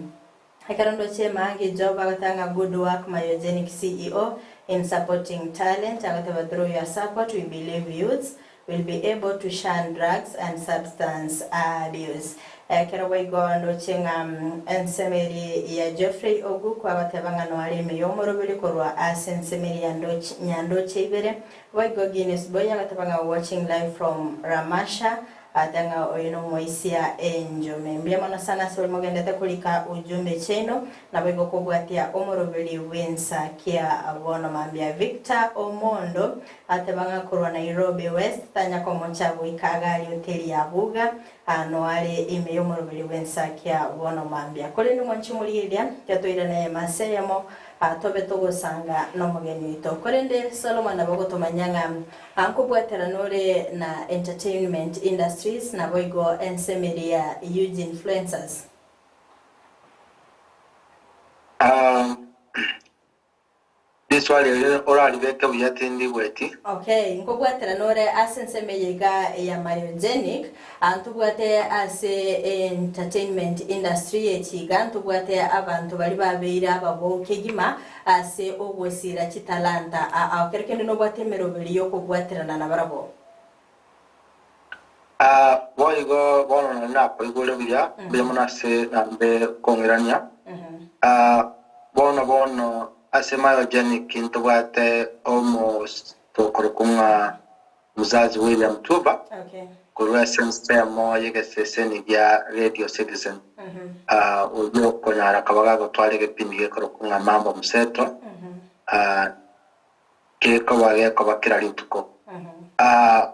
Ekero ndoche Maggie Job agoteba ng'a good work Myogenic CEO in supporting talent agoteba through your support we believe youths will be able to shun drugs and substance abuse. Ekero boigo ndoche ng'a ensemo eri ya Geoffrey Oguku agoteba ng'a noare ime y'omoroberi korwa ase ensemo eri ya Nyandoche ibere. Boigo Guinness Boy agoteba ng'a watching live from Ramasha Ate ng'a oyo nomoisia enchome. Mbuya mono sana ase baria mogendete korika ujumbe chiaino, naboigo kobwatia omoroberi bw'ensa kia bono mambia. Victor Omondo ateba ng'a korwa Nairobi West tanya komocha goika agari hoteli ya Buga, aa noare ime y'omoroberi bw'ensa kia bono mambia. Korende mwanche morigereria, tiga toirane eyemo ase eyemo, aa tobe togosanga nomogeni oito. Korende Solomon nabo ogotomanya ng'a Aa nkobwaterana ore na Entertainment Industries naboigo ensemo eria ya Huge Influencers. Riswali erio oraribeke buya tindigweti. Okay, nkobwaterana ore ase ensemo eye iga ya Myogenic, aa ntobwate ase entertainment industry echi iga ntobwate abanto baria babeire ababou kegima ase ogosira chitalanta aa ao kero kende nobwate emeroberi yokobwaterana nabarabwo. Aa boigo bono nari nakoigure buya, mbuya mono ase naende kong'irania. Aa bono bono ase Myogenic ntobwate omosokorokwa ng'a Mzazi William Tuba korwa ase ensemo y'egeseseni gia Radio Citizen, aa oyio okonyara koba gagotwara egepindi gekorokwa ng'a Mambo Mseto, aa gekoba gekoba kera rituko.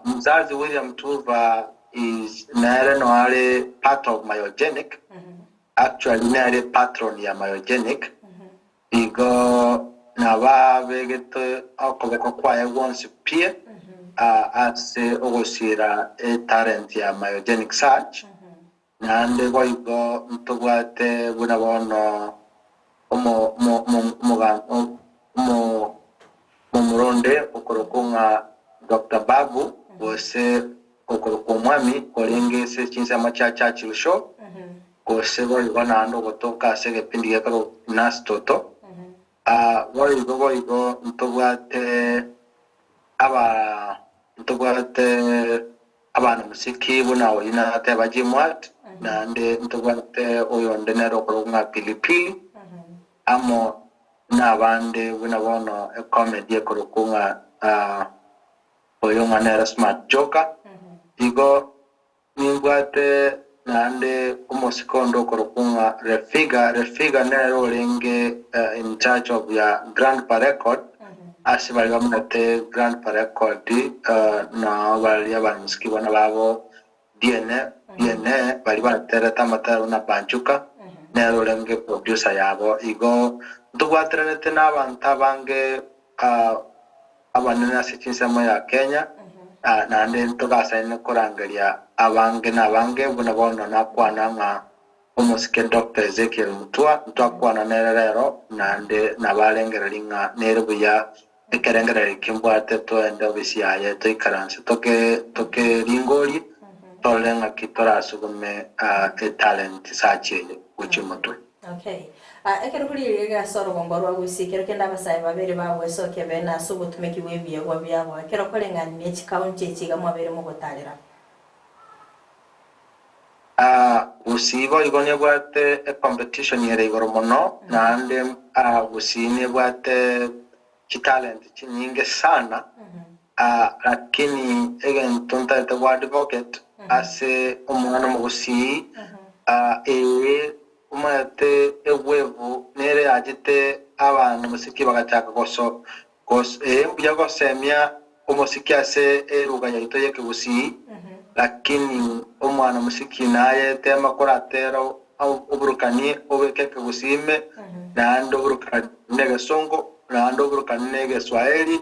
Mzazi William Tuva is nere noare part of Myogenic, actually nere patron ya Myogenic, igo nababegete okoboko kwaye gwonsi pi ase ogosiira etalent ya Myogenic Search, naende boigo ntobwate buna bono omo omo omo omoga omo omoronde okorokwa ng'a Doctor Babu gose okorokwa Omwami orenge ase chinsemo chia Churchill Show, gose boigo naende ogotoka ase egepindi gekorokwa Nurse Toto. Boigo boigo ntobwate aba ntobwate abanamusiki buna oyio nateba Jim Watt, naende ntobwate oyonde nere okorokwa ng'a Pilipili, amo nabande buna bono ecomedy ekorokwa ng'a oyo ng'a nere Smart Joker. Igo nimbwate naende omosike onde okorokwa ng'a Refiga. Refiga nere orenge in charge of ya Grandpa Record, ase baria bamanyete Grandpa Record nao baria abanamusiki bono babo DNA, DNA baria baterete amatera buna Banchuka, nere orenge producer yabo. Igo ntobwateranete na abanto abange abanene ase chinsemo ya Kenya, naende ntogasaine korangeria abange na abange, buna bono nakwana ng'a omosike Doctor Ezekiel Mutua, ntwakwana nere rero, naende nabarengereria ng'a nere buya ekerengererio kimbwate toende obisi yaye toikaranse toke tokeringorie torore ng'aki torasugume etalent search eye gochia omotwe. Okay. Ah, ekero korigereria ase orogongo rwa Gusii, ekero kende abasae babere bagwesokia bene ase obotumeki bw'ebiegwa biabo, ekero koreng'ania ne chikaunti echi iga mwabeire mogotarera. Ah, Gusii boigo nebwate ecompetition ere igoro mono, naende ah, Gusii nebwate chitalent chinyinge sana, ah, lakini egento ntagete go advocate ase omwana omogusii, ah, ee omanyete egwevu nere yachete abana mosiki bagachaka goso gos ee mbuya gosemia omosiki ase eruga yaito y'ekegusii, lakini omwana mosiki naye tema koratera oburukanie obeke ekegusii ime, naende oburukanie na egesongo, naende oburukanie na egeswahili,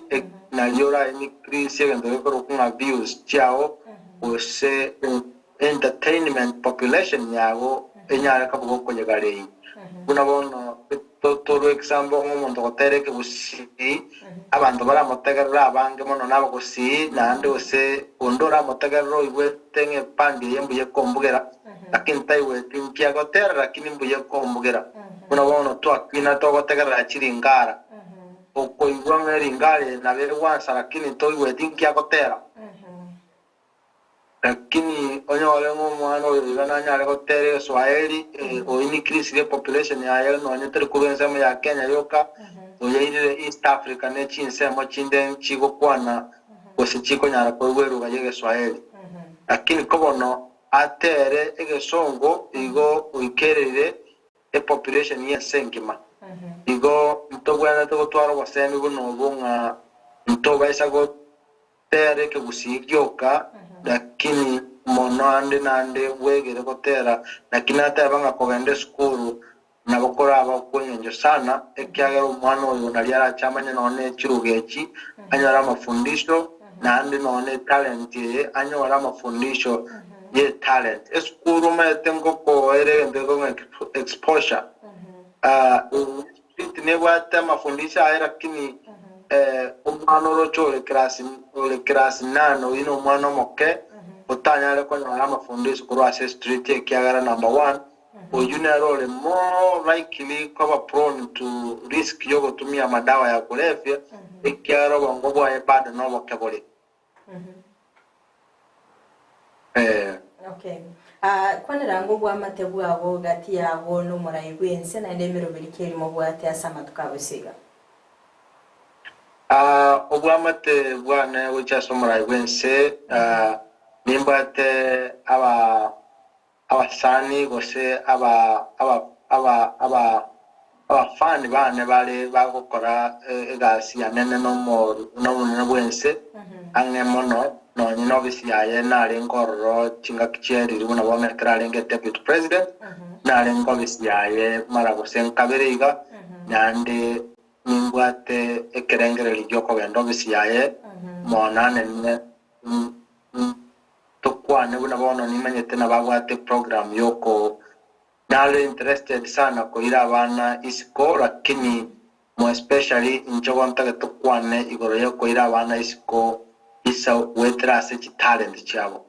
nario ora increase egento gekorokwa ng'a views chiao gose entertainment population yago enyare koba gokoyegarei. Buna bono torwe example ng'a omonto ogotera ekegusii, abanto baramotegerere abange mono nabagusii, naende gose onde oramotegerere oigwete ng'a epandi eye mbuya ekombugera, lakini taigweti nki agotera lakini mbuya ekombugera. Buna bono twakina togotegerera chiringara, okoigwa ng'a eringara eye nabo egwansa lakini toigweti nki agotera. Lakini onyore ng'a omwana oyo iga nanyare gotera egeswahili, oyo ni increase population yaye nonye teri korwa ensemo ya Kenya yoka, oyairire East Africa ne chinsemo chinde chigokwana gose chikonyara koigwa eruga ya egeswahili. Lakini ko bono atere egesongo igo oikereire epopulation y'ense engima. Igo ntobwenerete gotwara obosemi buna obwo ng'a ntobaisa gotera ekegusii gioka, lakini mono ande nande bwegere gotera. Naki nateba ng'a kogenda esukuru nabo koraba okw'engencho sana, ekiagera omwana oyo nario arache amanye nonya ne chiruga echi, anyore amafundisho, naende nonya ne etalent eye anyore amafundisho y'etalent. Esukuru omanyete ngokoera egento gekong'a exposure. Street nebwate amafundisho aye lakini. Omwana oroche ore class ore class nane oyio na omwana omoke otanyare konyora amafundisho korwa ase street ekiagera number one oyio nere ore more likely koba prone to risk yogotumia amadawa ya kulevya ekiagera obongo bwaye bado noboke bore. Eh. Okay. Ah, kwanera ng'o obwamate bwabo gati yabo nomorai bw'ense, naende emeroberi ki eria mobwate ase amatuko a bosio iga? Ah, obwamate bwane gochia ase omorai bw'ense, ah, nimbwate aba abasani gose aba aba aba aba abafani bane bare bagokora egasi yanene nomonene bw'ense ang'e mono, nonye nobisi yaye narenge ororo chingaki chie riria buna bono ekero arenge deputy president, narenge obisi yaye mara gose nkabere iga, naende nimbwate ekerengererio gi'okogenda obisi yaye mono anene Tokwane buna bono nimanyete nababwate program yoko nare interested sana koira abana isiko lakini more especially inche gontagete tokwane igoro yokoira abana isiko isa goetera ase chitalent chiabo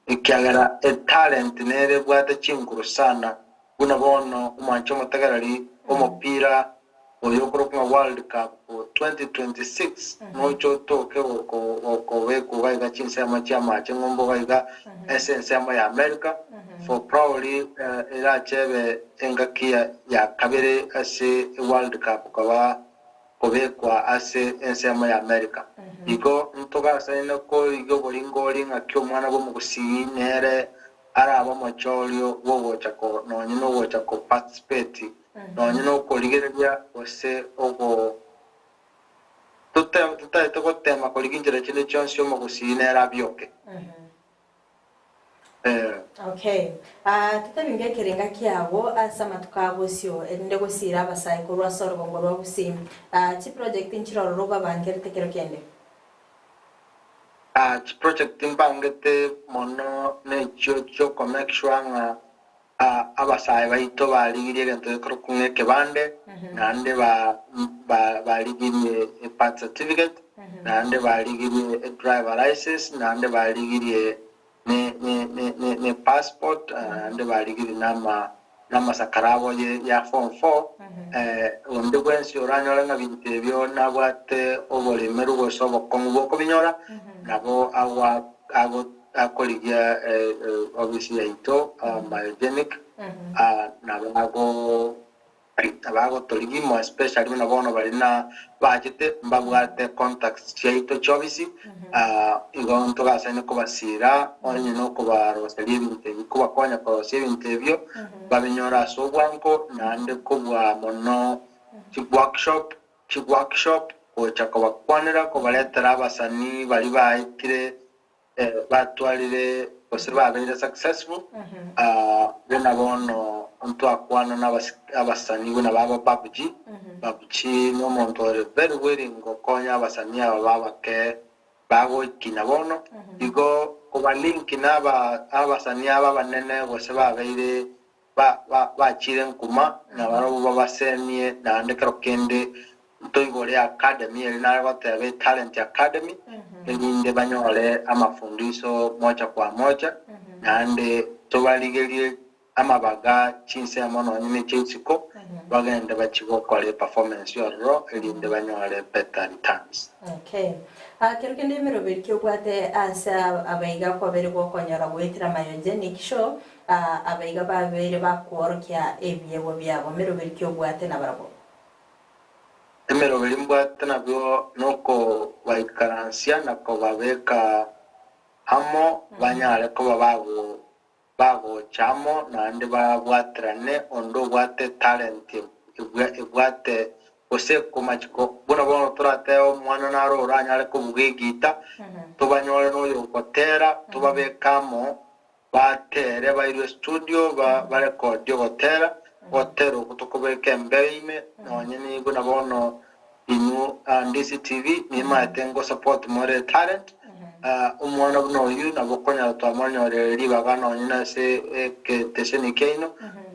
ekiagera etalent nere ebwate chinguru sana Buna bono omwanche omotegereri omopira oyo okorokwa ng'a World Cup 2026 noche otoke gokobekwa iga iga chinsemo chi'amache ng'umbu iga iga ase ensemo ya America for probably erache ebe engaki ya kabere ase World Cup koba kobekwa ase ensemo ya America. Igo ntogasaine korigia oboringori ng'aki omwana bw'omogusii nere Arabe omochorio bw'ogocha ko nonye nogocha ko participate nonye nokorigereria gose ogo tote totaete gotema korigia inchera chinde chionsi omogusii nere abioke. Eh. Okay. Ah, totabinga ekerenga kiabo ase amatuko a bosio, erinde gosiira abasae korwa ase orogongo rwa Gusii. Ah, chiproject nchirororo obabangerete kero kende? Chiproject mbangete mono nechio chioko make sure ng'a abasae baito barigirie egento gekorokwa ng'a ekebande, naende barigirie e birth certificate, naende barigirie e driver licence, naende barigirie ne passport, naende barigirie namasakara abo ya form four. Onde bwensi oranyore ng'a binto ebio nabwate oboremeru gose obokong'u bw'okobinyora, nabo akorigia ofisi yaito Myogenic, nabo Abagotorigia more especially buna bono baria na bachete mbabwate contacts chiaito chi'ofisi igo ntogasaine kobasiira onye nokobaroseria ebinto ebi kobakonya korosia ebinto ebio babinyore ase obwango naende kobua mono chiworkshop chiworkshop gocha kobakwanera kobaretera abasanii baria baetire batwarire gose babeire successful, buna bono ntwakwana na abasani buna baba Babji, Babji nomonto ore very willing gokonya abasani aba babake bagokina bono, igo koba link na abasani aba abanene gose babeire bachire nkuma nabarobwo babasemie naende kero kende Ntoigore academy eria nare goteba etalent academy erinde banyore amafundiso mocha kwa mocha naende tobarigerie amabaga chinsemo nonye ne chia isiko bagende bachie gokora eperformance ororo erinde banyore better returns. Okay. Ah, kero kende emeroberi ki obwate ase abaiga kwabeire gokonyora goetera Myogenic Show, ah, abaiga babeire bakworokia ebiegwa biabo, meroberi ki obwate nabarabwo? Emeroberi mbwate nabwo nokobaikaransia na kobabeka amo, banyare koba bagocha amo, naende babwaterane, onde obwate etalenti ebwate gose komachiko, buna bono toratebe omwana naro oranyare kobuga egita, tobanyore noyo ogotera, tobabeke amo, Batere bairwe studio barekodie ogotera, ogotera okwo tokobeka embeo ime, nonye nigo na bono inwe DCTV nimaete ngo support more talent, omwana buna oyio nabo okonyora twamonyorire ribaga nonye nase egetesheni kiaino,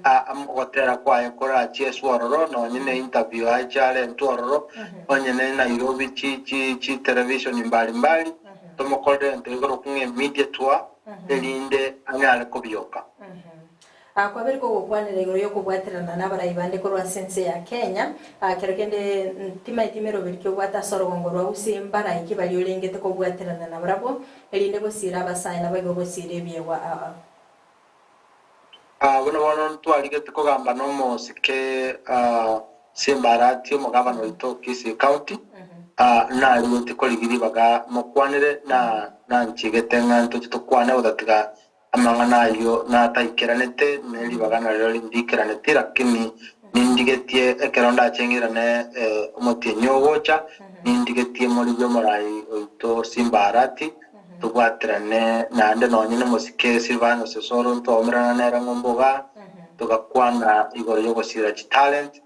Ogotera kwaye korachie ase ororo, nonye ne interview ache arentwe ororo, onye ne Nairobi chi chi chitelevishoni mbali mbali, tomokorere egento gekorokwa ng'a emedia tour, erinde anyare kobioka. Kwabere kogokwanera igoro y'okobwaterana nabarai bande korwa ase ense ya Kenya, kero kende timaeti meroberi ki obwate ase orogongo rwa Gusii mbarai ki baria orengete kobwaterana nabarabwo, erinde gosiira abasae naboigo gosiira ebiegwa ao. Buna bono ntwarigete kogamba nomosike Simba Arati, omogabana oito o Kisii County, narigete korigia ribaga mokwanere, na nanchigete ng'a ntoche tokwane gotatiga amang'ana ayio nataikeranete, ne ribaga nario ndikeraneti, lakini nindigetie ekero ndacheng'erane omotienyi ogocha, nindigetie morigie omorai oito Simba Arati, Tobwaterane naende nonye nomosike Silvanus Osoro ntwaomerana nere ng'ombe igaa, togakwana igoro y'ogosiira chitalent,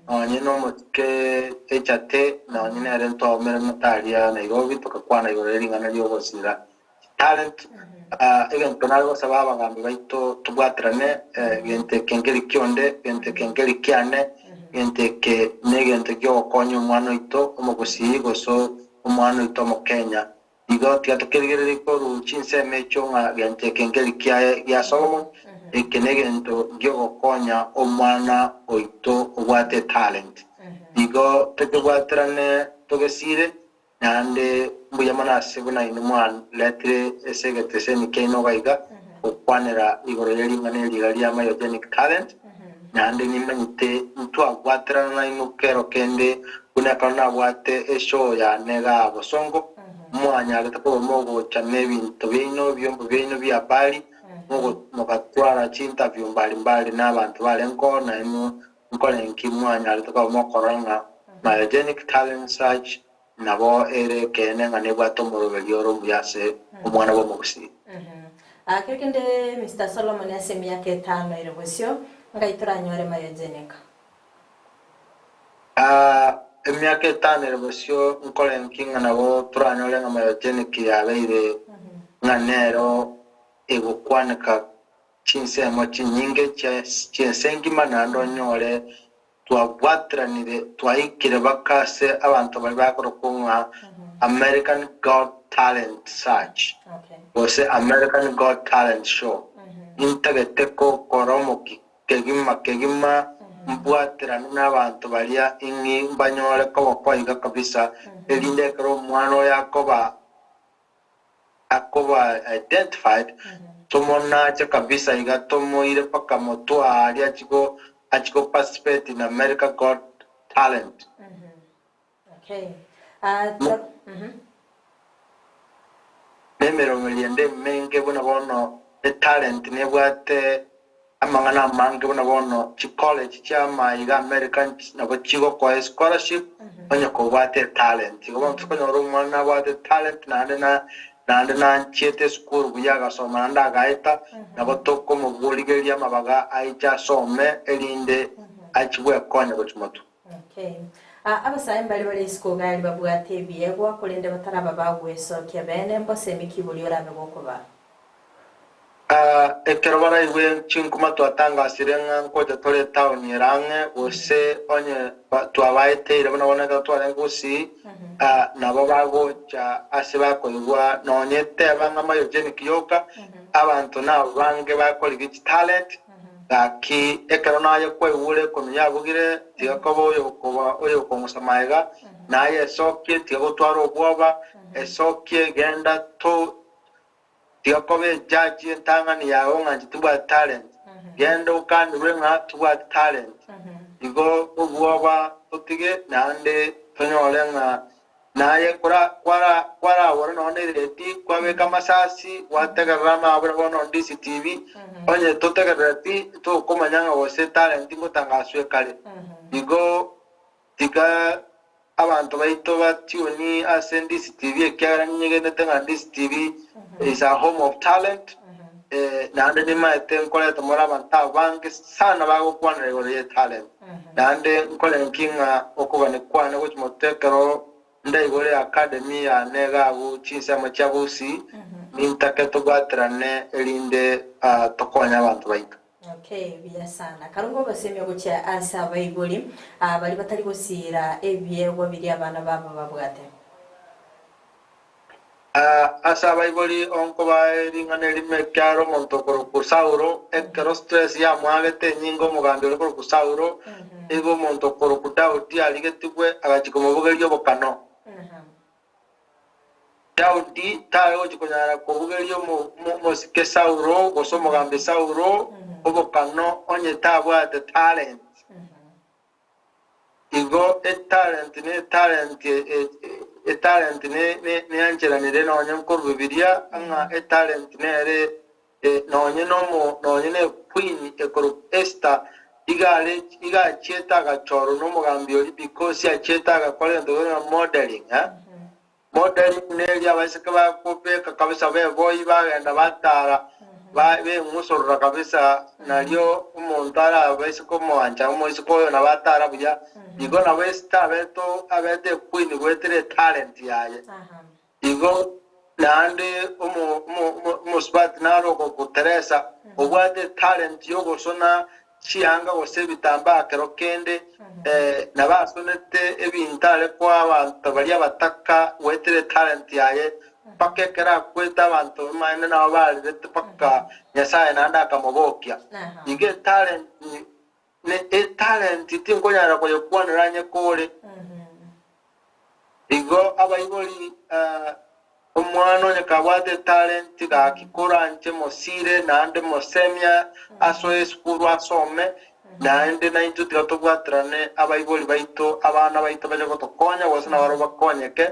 nonye nomosike Echate nonye nere ntwaomerana taria Nairobi togakwana igoro y'ering'ana ri'ogosiira chitalent. Egento nare gosaba abagambi baito tobwaterane, egento eke nkeri kionde, egento eke nkeri kiane, egento eke negento giogokonya omwana oito omogusii gose omwana oito omokenya. Igo tiga tokerigererie korwa chinsemo echio ng'a gento eke nkeri kiaye gia Solomon, eke negento gi'ogokonya omwana oito obwate etalent. Igo tokebwaterane togesire, naende mbuya mono ase buna inwe mwaretire ase egeteseni kiaino iga iga gokwanera igoro ye ring'ana eri iga ria Myogenic Talent, naende nimanyete ntwabwaterana nainwe kero kende buna ekero nabwate eshow yane igaa Bosongo, Mwanyarete koba mogocha nebinto biaino, ebiombo biaino bi'Abali, mogatwara chinterview mbari mbari nabanto barengeo, nainwe nkore nki mwanyarete koba mokorora ng'a Myogenic Talent Search nabo ere ekeene ng'a nebwate omoroberio ore omuya ase omwana bw'omogusii. Kero kende Mister Solomon ase emiaka etano ere bosio, ngai toranyore Myogenic? Emiaka etano ere bosio nkore nki ng'a nabo toranyore ng'a myogenic yabeire ng'a nero egokwaneka chinsemo chinyinge chi'ense engima naende onyore twabwateranire twaikire baka ase abanto baria bakorokwa ng'a American Got Talent Search gose American Got Talent Show. Intagete gokora omoki Kegima kegima mbwaterane nabanto baria ing'i mbanyore kobokoa iga kabisa, erinde ekero omwana oyo akoba akoba identified, tomonache kabisa iga tomoire mpaka motwe aaria achie go achie go participate in America Got Talent. Nemeroberio ende emenge buna bono etalent nebwate amang'ana amange buna bono chicollege chi'amaiga America nabo chigokoa escholarship onye kobwate etalent. Igo bono tokonyora omwana nabwate etalent naende na naende nanchiete esukuru buya agasoma naende agaeta nabo tokomoborigeria amabaga aiche asome erinde achie gwekonya gochia motwe. Okay. Abasae mbare bare isiko iga aria babwate ebiegwa, korende bataraba bagwesokia bene, mbosemi ki boria orabe gokobaa? Ekero baraigwe chinkuma twatangasire ng'a ngocha tore etaoni ere ang'e, gose onye twabaeteire buna bono ekero twarenge gusii, nabo bagocha ase bakoigwa nonye teba ng'a myogenic yoka, abanto nabange bakorigia chitalent, Gaki, ekero naye kwaigure ekonu yabugire, tiga koba oyokoba oyokong'usa magega, naye esokie, tiga gotwara obwoba, esokie, genda to, tiga koba ejaji entang'ani yao ng'a inche tibwati talent, genda okanirwe ng'a tibwati talent. Igo obwoba totige naende tonyore ng'a Naye kwaragora nonya nereti, kwabeka amasasi, gwategerera amabura bono DCTV, onye totegerereti tokomanya ng'a gose talent ngotangaswe kare. Igo tiga abanto baito ba tune ase DCTV ekiagera ninyegenete ng'a DCTV is a home of talent, naende nimaete nkoreta more abanto abange sana bagokwanera igoro ye talent. Naende nkore nki ng'a okogania kwane gochia motwe ekero ndaigore academy yane iga agwo chinsemo chia Gusii, nintake tobwaterane erinde tokonye abanto baito. Okay, buya sana. Karunga obosemia gochia ase abaibori ah, baria batari gosiira ebiegwa biria abana babo babwate. Ase abaibori onkobae ring'ana erimo ekiagera omonto okorokwa Saulo, ekero stress yamoagete enyinga omogambi oria okorokwa Saulo, igo omonto okorokwa Daudi arigetigwe agachia komobugeria obokano. Daudi tare gochia konyara kobugeria omosike Saulo gose omogambi Saulo obokano onye tabwate talent. Igo etalenti netalenti, etalenti neancheranire nonye nkorwa Bibilia ng'a etalenti nere nonye nomo nonye ne queen ekorokwa Esther iga are iga achiete agachorwa nomogambi oria because achiete agakora egento keria ng'a modeling eh. Modeling neria abaiseke bakobeka kabisa beboi bagenda batara beng'usorora kabisa nario omonto arabaise komoancha omoiseke oyo nabo atara buya igo nabo Esther abete abete equeen goetera etalent yaye igo naende omosubati naro ogoteresa obwate etalent yogosona chianga gose ebitambaa kero kende, nabo asonete ebinto are koa abanto baria abataka goetera etalent yaye, mpaka ekero akwete abanto b'amaene nabo barerete mpaka Nyasae naende akamobokia. Igo etalent ne etalent tinkonyara koyekwanera onye kore. Igo abaibori omwana onye kabwate etalenti gaki koranche mosire naende mosemia asoe esukuru asome naende naintwe tiga tobwaterane abaibori baito abana baito bache gotokonya gose nabarabwo bakonyeke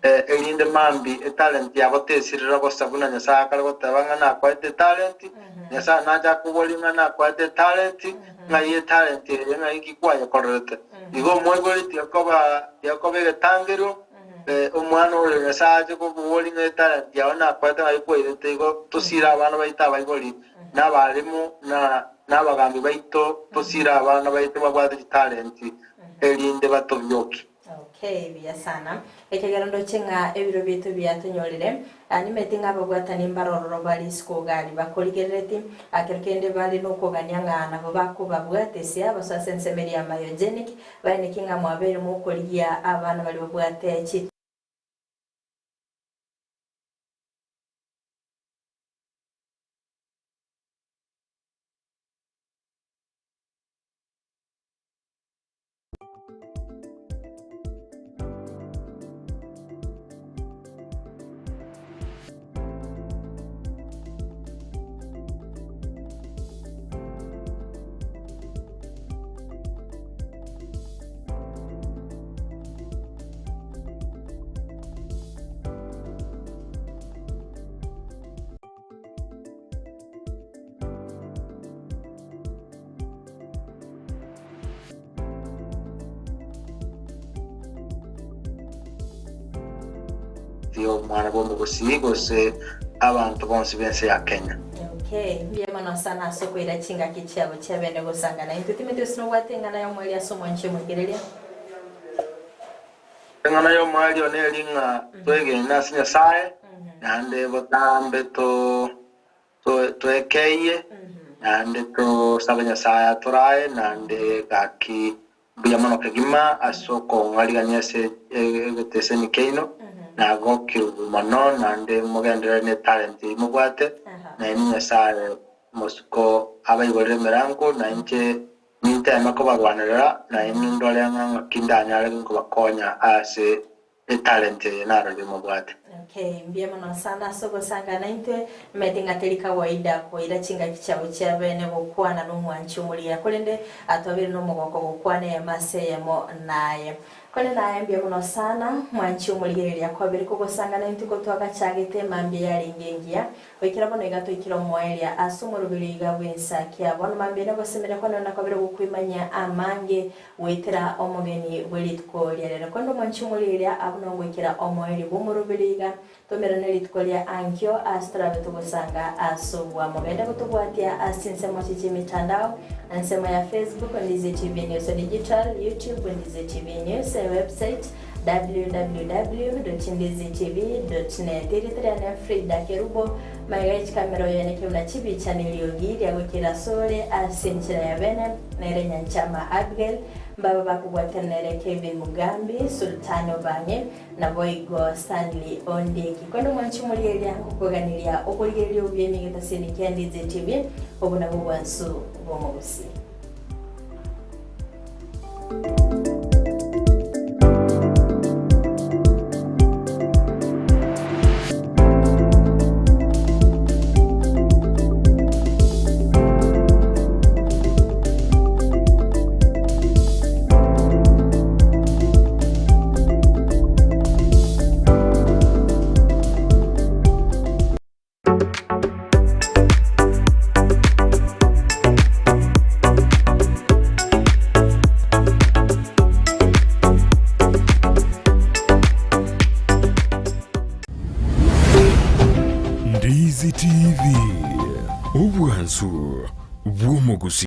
erinde mambi etalenti yabo tesirera bosa buna Nyasaye akare goteba ng'a nakoete etalenti Nyasaye nache akoborie ng'a nakoete etalenti ng'ai etalenti eye ng'ai ki kwayekorerete Igo omoibori tiakoba tiakoba egetangerio, omwana oyo Nyasae ache koboria ng'a etalenti yao nakoete ng'ai kwairete igo tosire abana baito abaibori, na abalimu, na na abagambi baito, tosire abana baito babwate chitalenti, erinde batobiokie. Okay, buya sana. Ekegera ndoche ng'a ebiro biaito biatonyorire, nimanyete ng'a ababwatani mbare ororo bare isiko gari bakorigerereti, kero kende bare nokogania ng'a nabo bakobabwatesia basoe ase ensemo eria ya myogenic, baeneki ng'a mwabeire mokorigia abana baria babwate chi. Omwana bw'omogusii gose abanto bonsi b'ense ya Kenya. Okay, mbuya mono sana ase okoira chingaki chiabo chia bene gosangana intwe. Timothy ase nobwate eng'ana y'omoerio ase omwanchi omoigereria. Eng'ana y'omoerio neri ng'a twegene ase Nyasae, naende botambe to Twekeyie, naende tosabe Nyasae atorae, naende gaki mbuya mono kegima ase okong'arigania ase egeteseni kiaino, nagokirwe mono, naende mogenderere netalent eyio mobwate, nainwe Nyasae mosiko abaigorere emerango, na inche ninteme kobarwanerera, nainwe ndore ng'a ng'aki ndanyare nkobakonya ase Etalenti eye narorire mobwate. Okay, mbuya mono sana ase ogosangana naintwe. Nimanyete ng'a teri kawaida koira chingaki chiabo chia bene gokwana nomwanchi omorigia, korende twabeire nomogoko gokwana eyemo ase eyemo naye. Korende naye mbuya mono sana, mwanchi omorigereria, kwabeire kogosangana intwe kotwagachagete mambia yarenge engiya, Goikera bono iga toikire omoerio ase omoroberi oiga bw'ensakia. Bono mambia nogosemeria kwane nakobere gokoimanyia amange goetera omogeni bwe rituko ria rero. Korende omwanchi omorigereria abwo nogoikera omoerio bw'omoroberi iga, tomerane rituko ria ankio ase torabe togosanga ase obwamo. Genda gotobwatia ase chinsemo chie chi'emetandao, ensemo ya Facebook, Ndizi TV News Digital, YouTube, Ndizi TV News, ewebsite. www.ndizitv.net. Erieta riane Frida Kerubo, magega ye chikamera oyoeneke buna chibicha na eriogi riagokera asore ase enchera ya bene, nere Nyanchama Abigail, mbaba bakobwatana nere Kevin Mugambi, Sultani Obang'e, Naboigo Stanley Ondieki. Korende omwanchi omorigereria ngokoganeria okorigereria obuya emigetasini kia Ndizi TV, obo nabwo obwansu bw'omogusii. Ndizi TV, obwansu bw'omogusii.